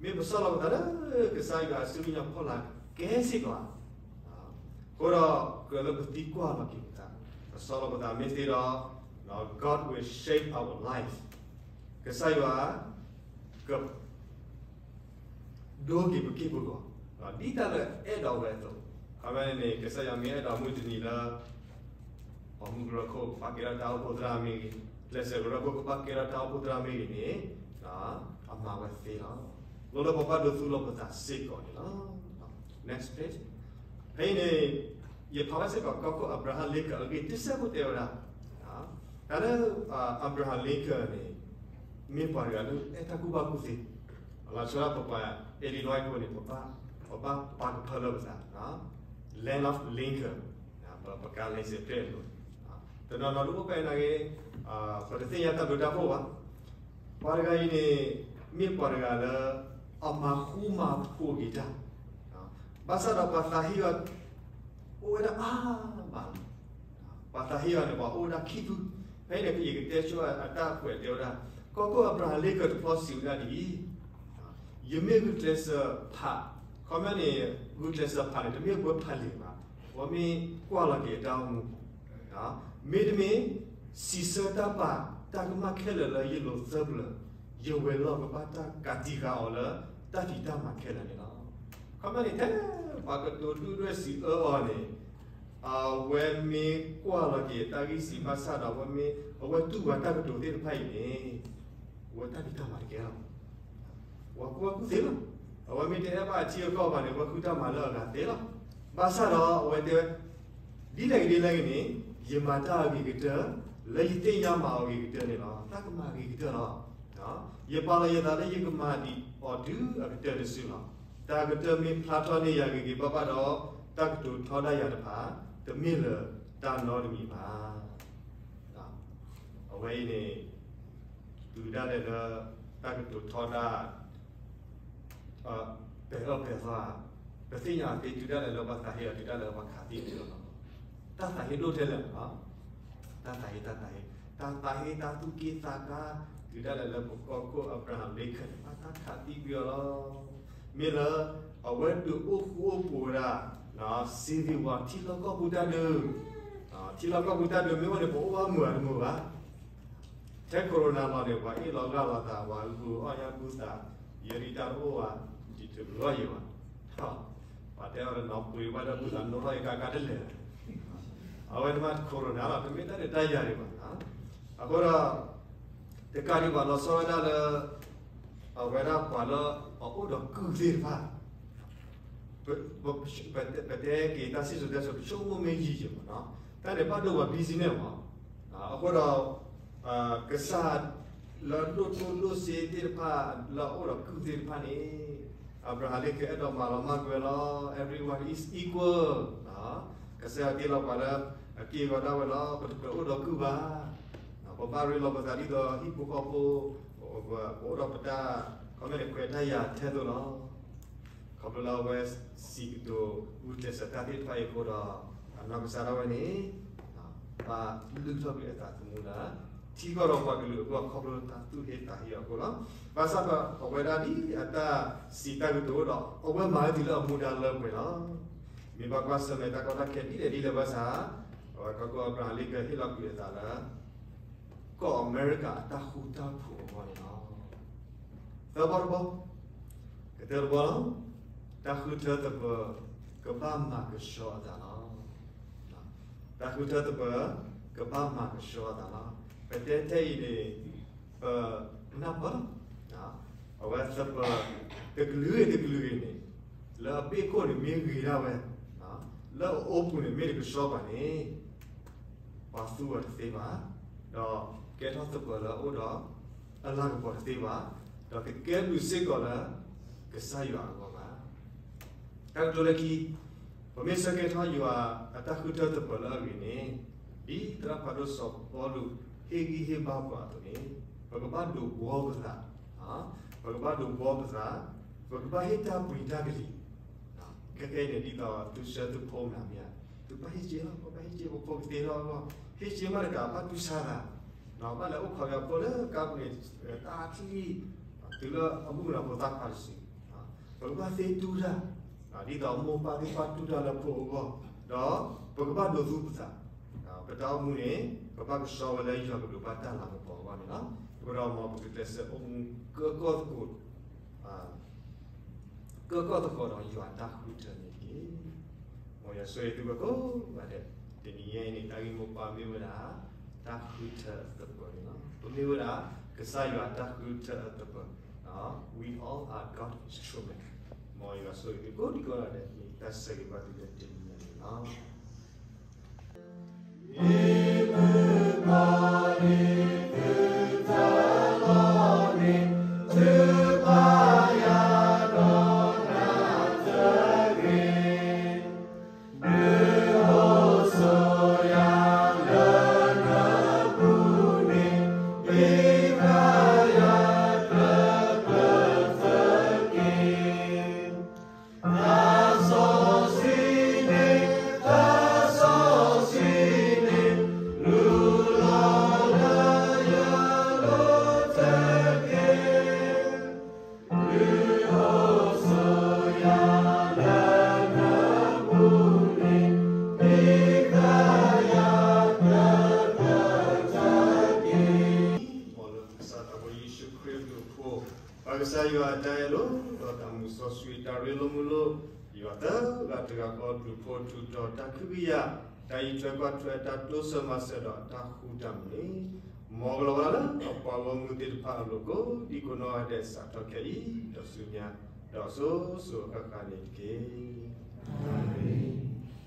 မ့ၢ်ပဆီၣ်လီၤပသးလၢကစၢ်ယွၤအစုကညီၤဖီလာ်ကဲစ့ၢ်ကီးဧါ. အဃိဒီးကြၢးလၢပသံကွၢ်လီၤက့ၤပသး, ပဆီၣ်လီၤပသးမ့ၢ်သ့ဒီး, God will shape our life. ကစၢ်ယွၤက ဒိက့ၤပက့ၢ်ပဂီၤ, ဒ်တၢ်လၢအဲၣ်ဒိးဝဲအသိး, ခီဖျိန့ၣ် ကစၢ်ယွၤမ့ၢ်အဲၣ်ဒိးမုၢ်တနံၤလၢ ပှၤမူကရၢခိၣ်ကဘၣ်ကဲထီၣ်တၢ်အိၣ်ဖှိၣ်သရၣ်မ့ၢ်ဂ့ၤ, ကျဲးစၢးကရၢခိၣ်ကဘၣ်ကဲထီၣ်တၢ်အိၣ်ဖှိၣ်သရၣ်မ့ၢ်ဂ့ၤန့ၣ်, အမၤဝဲသ့လီၤ. လိၣ်လၢပဘၣ်ဒိသူၣ်လီၤပသးစ့ၢ်ကီးန့ၣ်လီၤ. ဖဲအံၤန့ၣ် ယဖးဘၣ်စ့ၢ်ကီး ကီၢ်ခိၣ် Abraham Lincoln အဂ့ၢ် တစဲးဖိတဲဝဲဒၣ်, တၢ်လၢ Abraham Lincoln န့ၣ် မ့ၢ်ပှၤတဂၤလၢအဲၣ်တၢ်ကူၣ်ဘၣ်ကူၣ်သ့, လီၤဆီဒၣ်ပပှၤ Illinois ဖိန့ၣ် ပဘၣ်ပာ်ကဖၢလၢပသး Land of Lincoln, ပကးလဲၤစ့ၢ်ဖဲအလိၤ, တနီၤနီၤတအိၣ်ဖဲနာ်က့, ပတသ့ၣ်ညါတၢ်ဘျုးတၢ်ဖှိၣ်ဘၣ်. ပှၤတဂၤအံၤန့ၣ် မ့ၢ်ပှၤတဂၤလၢ အမၤဃူမၤဖိးက့ၤတၢ်, ဘၣ်ဆၣ်ဒီးပှၤသးဟ့အီၤ အိၣ်ဝဲဒၣ်အါမးလီၤ. ပှၤသးဟ့အီၤန့ၣ် ပှၤအိၣ်ဝဲဒၣ်ခံဖု, ဖဲအံၤန့ၣ် ယကတဲဆိအတၢ်ကွဲးတဲဝဲဒၣ်, ကီၢ်ခိၣ် Abraham Lincoln တဖီစံးဝဲဒၣ်ဒ်အံၤ, ယမ့ၢ်ဂုာ်ကျဲးစၢးဖး, ခီပညီန့ၣ် ဂုာ်ကျဲးစၢးဖးန့ၣ် တမ့ၢ်ပှၤဖးလံာ်ဘၣ်, ပှၤမ့ၢ်ကွၢ်လီၤက့ၤအတၢ်အိၣ်မူ မ့တမ့ၢ် စံးဆၢတၢ်ပာ်တၢ်ကမၣ်ခဲလၢာ်လၢယလိၤသၢပျၢၤ, ယဝဲၤလီၢ်ကဘၣ်တၢ်ကးတံာ်ဃာ်အီၤလၢတၢ်ဖံးတၢ်မၤခဲလၢာ်န့ၣ်လီၤ. ခီပညီန့ၣ် ထဲပှၤကတိၤဒုၣ်ဒွဲၣ်စံးအၢအီၤန့ၣ်, အဝဲမ့ၢ်ကွၢ်လီၤက့ၤတၢ်ဂံၢ်စၢ်ဘါစၢ်ဒီး အဝဲမ့ၢ် အဝဲတူၢ်ဘၣ်တၢ်ကတိၤသ့ၣ်တဖၣ်အံၤန့ၣ်, အဝဲတၢ်ဖံးတၢ်မၤတကဲလီၤ. ပှၤကူၣ်ဘၣ်ကူၣ်သ့လီၤ. အဝဲမ့ၢ်တအဲၣ်ဘၣ်အထံအကီၢ်ဘၣ်န့ၣ် အဝဲဃုတၢ်မၤလၢအဂၤသ့လီၤ. ဘၣ်ဆၣ်ဒီးအဝဲတဲဝဲ, ဒ်လဲၣ်ဂ့ၤဒ်လဲၣ်ဂ့ၤန့ၣ်, ယမၤတၢ်အဂ့ၤကတၢၢ်, လၢယသ့ၣ်ညါမၤအီၤအဂ့ၤကတၢၢ်န့ၣ်လီၤ. တၢ်ကမၤအဂ့ၤကတၢၢ်လီၤ. ယပာ်လီၤယသးလၢယကမၤဒံးအီၤတုၤအကတၢၢ်တစုလီၤ. တၢ်ကတၢၢ်မ့ၢ်ဖျါထီၣ်န့ၢ်ယၤဂ့ၤဂ့ၤဘၣ်ဘၣ်ဒီး, တၢ်ကတိၤထီဒါယၤတဖၣ်, တမ့ၢ်လၢၤတၢ်နီတမံၤဘၣ်. အဝဲအံၤန့ၣ် တုၤဒၣ်လဲာ်လၢ တၢ်ကတိၤထီဒါ ပဲၤအၢပဲၤသီ, ပသ့ၣ်ညါသ့တုၤဒၣ်လဲာ်လၢပှၤသးဟ့အီၤ တုၤဒၣ်လဲာ်လၢပှၤခးသံလီၤ. တၢ်သးဟ့ဒိၣ်ထဲလဲၣ်လီၤ. တၢ်သးဟ့ တၢ်သးဟ့, တၢ်သးဟ့ တၢ်သူၣ်က့ၣ်သးကါ တုၤဒၣ်လဲာ်လၢပကီၢ်ခိၣ် Abraham Lincoln န့ၣ် ဘၣ်တၢ်ခးသံကွံာ်အီၤလီၤ. မ့ၢ်လၢ အဝဲဒုးအိၣ်ဃူအိၣ်ဖိးဝဲဒၣ် Civil War ထံလီၢ်ကီၢ်ပူၤတၢ်ဒုး, ထံလီၢ်ကီၢ်ပူၤတၢ်ဒုးမ့ၢ်အိၣ်န့ၣ် ပအိၣ်ဘၣ်မုာ်ဧါတမုာ်ဘၣ်. ထဲ Corona လီၤန့ၣ် ပှၤအ့ၣ်လိာ်ဂၢ်လိာ်သး ပှၤဂုာ်အီၣ်ညါဘူၣ်သး, ယဲဒၣ်တၢ်တအိၣ်ဘၣ်, ယတဂုာ်အီၣ်ယံၤဘၣ်. ပှၤတဲအီၤတနီၤပှ့ၤဘၣ်ဒီးဘူၣ်သးနိထီၣ်ယကါကါတလဲၤ, အဝဲန့ၣ်မး Corona လီၤ တမ့ၢ်တၢ်ဒုးတၢ်ယၤဒံးဘၣ်. အဃိဒီး တကးဒံးဘၣ်လီၤဆီဝဲဒၣ်လၢ အဝဲဒၣ်ပှၤလၢအအိၣ်ဒီးကုၢ်သ့ၣ်တဖၣ် ပတဲက့ၤတၢ်စံၣ်စိၤတဲစိၤ တဆိကမိၣ်မ့ၢ်ယံာ်ယံာ်မးနီၤ, တၢ်န့ၣ်ဘၣ်ဒိဘၣ် business မး. အဃိဒီး ကစၢ်လၢဒိၣ်ဒိၣ်ဒိၣ်စ့သ့ၣ်တဖၣ်လၢအအိၣ်ဒီးကုၢ်သ့ၣ်တဖၣ်န့ၣ် Abraham Lincoln အဲၣ်ဒိးမၤလီၤမၢ်ကွံာ်ဝဲလီၤ. Everyone is equal. ကစၢ်ယွၤတ့လီၤပှၤလၢအက့ၢ်အဂီၤဒၣ်ဝဲလီၤ. ပတကြၢးအိၣ်ဒီးကုၢ်ဘၣ်. ပဘၣ်ရ့လိာ်ပသးဒ်သိးဟံၣ်ဖိဃီဖိ ပအိၣ်ဒီးပတၢ် ခီမ့ၢ်န့ၣ် ခွဲးတၢ်ယာ်ထဲသိးလီၤ. ခီဖျိလၢအဝဲစံးကတိၤဂုာ်ကျဲးစၢးတၢ်သ့ၣ်တဖၣ်အံၤအဃိဒီး အနီၢ်ကစၢ်ဒၣ်ဝဲန့ၣ် ဘၣ်လုၢ်ထီၣ်ကွံာ်အသးသမူလၢ ထံကီၢ်ဒီးပှၤကလုာ်အဂီၢ် ခီဖျိလၢတၢ်သူၣ်ဟ့သးဟ့အဃိလီၤ. ဘၣ်ဆၣ်ဒီးအဝဲဒၣ်ဒ်အတၢ်စံးတၢ်ကတိၤဒီး အဝဲမၤဝဲတုၤလၢအမူဒါလၢပှဲၤလီၤ. မ့ၢ်ဘၣ်ကွၢ်ဆၢၣ်မဲာ်တၢ်ကီတၢ်ခဲဒ်လဲၣ်ဒ်လဲၣ်ဘၣ်ဆၣ် အဝဲကီၢ်ခိၣ် Abraham Lincoln ဟ့ၣ်လီၤကွံာ်အသးလၢ ကီၢ်အမဲရကၤအတၢ်ဃူတၢ်ဖိးအဂီၢ်န့ၣ်လီၤ. သၢဘီတဘီ, ကတၢၢ်တဘီလီၤ. တၢ်ဃုထၢသပၢၤ ကဘၣ်မၤကဆှီအသးလီၤ. တၢ်ဃုထၢသပၢၤ ကဘၣ်မၤကဆှီအသးလီၤ. ပတဲထဲအံၤန့ၣ် ပနၢ်ပၢၢ်လီၤ. အဝဲသပၢၤ တကလုာ်ဂ့ၤတကလုာ်ဂ့ၤန့ၣ် လၢအဘ့ၣ်ခိၣ်န့ၣ်မ့ၢ်ဂ့ၤဒၣ်ဝဲ, လၢအအိပူၤန့ၣ်မ့ၢ်တကဆှီဘၣ်န့ၣ် ပှၤသူအီၤတသ့ဘၣ်, ဒီးကဲထီၣ်သပၢၤလၢအအိၣ်ဒီးအလၤကပီၤတသ့ဘၣ်, ဒီးကကဲဘျုးစ့ၢ်ကီးလၢကစၢ်ယွၤအဂီၢ်ဘၣ်. တၢ်ကတိၤလၢခံ, ပမ့ၢ်ဆၢကဲထီၣ်ယွၤအတၢ်ဃုထၢသပၢၤလၢအဂ့ၤန့ၣ်, ဒ်သရၣ်ဖးဒိၣ်စီၤပီလူးဟ့ၣ်ဂံၢ်ဟ့ၣ်ဘါပှၤအသိးန့ၣ်, ပကဘၣ်ဒိးဘှီပသး, ပကဘၣ်ဒိးဘှီပသး, ပကဘၣ်ဟ့ၣ်တၢ်ပှ့ၤတၢ်ကလံၤ, ခဲကနံၣ်အံၤန့ၣ် ဒ်သိးသုဆၢသုဖိမနုၤမ့ၢ်ဧါ, သုဘၣ်ဟ့ၣ်စ့လီၤ, ပဘၣ်ဟ့ၣ်စ့ ပဖိကသ့ထီၣ်အဂီၢ်, ဟ့ၣ်စ့မ့ၢ်တကးဘၣ်တူၢ်ဆါသး, ဘၣ်လဲၤအိၣ်ခိးက့ၤအဖိလၢကါပူၤန့ၣ် တၢ်ချံ, တုၤလၢအမုၢ်လီၤဖိသၣ်ခွါတစု, ပကဘၣ်သ့တူၢ်တၢ်, ဒ်သိးမိၢ်ပၢ်သ့ၣ်တဖၣ်တူၢ်တၢ်လၢဖိအဂီၢ်, ဒီးပကဘၣ်ဒိးသူပသး, ပတၢ်အိၣ်မူန့ၣ် ပဘၣ်ကဆှီဝဲလၢယွၤကဒိးဘၣ်တၢ်လၤကပီၤအဂီၢ်န့ၣ်လီၤ. အဃိဒီးမ်ပကကျဲးစၢးအိၣ်မူ ကၢကီၢ်သကိး ကၢကီၢ်သကိးဒီးယွၤတၢ်ဃုထၢန့ၣ်တက့ၢ်. မ်ယွၤဆိၣ်ဂ့ၤသုဝဲကိးဂၤဒဲး, တနံၤညါအံၤန့ၣ် တၢ်ဂ့ၢ်မိၢ်ပှၢ်မ့ၢ်ဝဲဒၣ် တၢ်ဃုထၢအသပၢၤန့ၣ်လီၤ. ပမ့ၢ်ဝဲဒၣ် ကစၢ်ယွၤတၢ်ဃုထၢအသပၢၤ, We all are God instrument. မ်ယွၤဆိၣ်ဂ့ၤသုကိးဒံးကိးဂၤဒဲး မ့ၢ်တၢ်ဆၢဂ့ၤဘၣ်သုလၢတနံၤညါန့ၣ်လီၤ. မ်လၢကစၢ်သးဘိယ့ၣ်ၡူးခရံာ်အဘျုးအဖှိၣ်, ပၢ်ကစၢ်ယွၤအတၢ်အဲၣ်လိာ် ဒီးတၢ်မုာ်စီဆှံ တၢ်ရ့လိာ်မုာ်လိာ်, ယွၤသၢဂၤတဂၤဃီအဘျုးအဖှိၣ် ထူးထီၣ်တၢ်ခွဲးတၢ်ယာ်, တၢ်အံးထွဲကွၢ်ထွဲ တၢ်တိစၢၤမၤစၢၤဒီးတၢ်ဃူတၢ်မုာ်န့ၣ်, မ်ကလီၤဝဲဒၣ်လၢအပှၤဂီၢ်မုၢ်သ့ၣ်တဖၣ်အလိၤ ကိးဒံကိးနီၢ်ဂၤဒဲး စးထီၣ်ခဲအံၤ ဒီးဆူညါ ဒီးစိၤစိၤဃၣ်ဃၣ်န့ၣ်တက့ၢ်. အၤမ့ၣ်.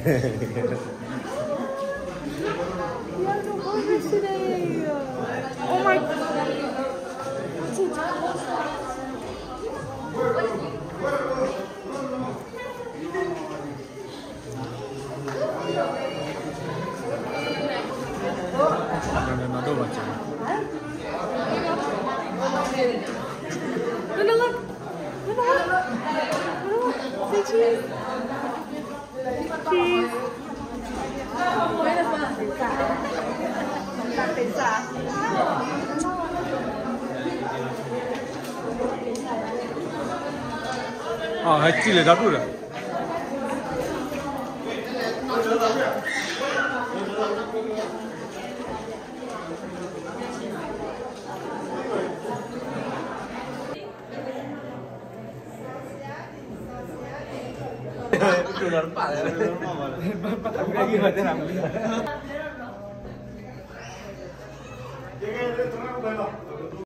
You're the one today. Oh my God. Say cheese. Cheese. Ɔ,ဟဲစံၣ်လၢတၢ်ဒူၣ်ဒီး တူၢ်ဒီးတပာ်လဲၣ်, ပတၢ်မူကဂံၢ်ဘၣ်တဲနၤမူ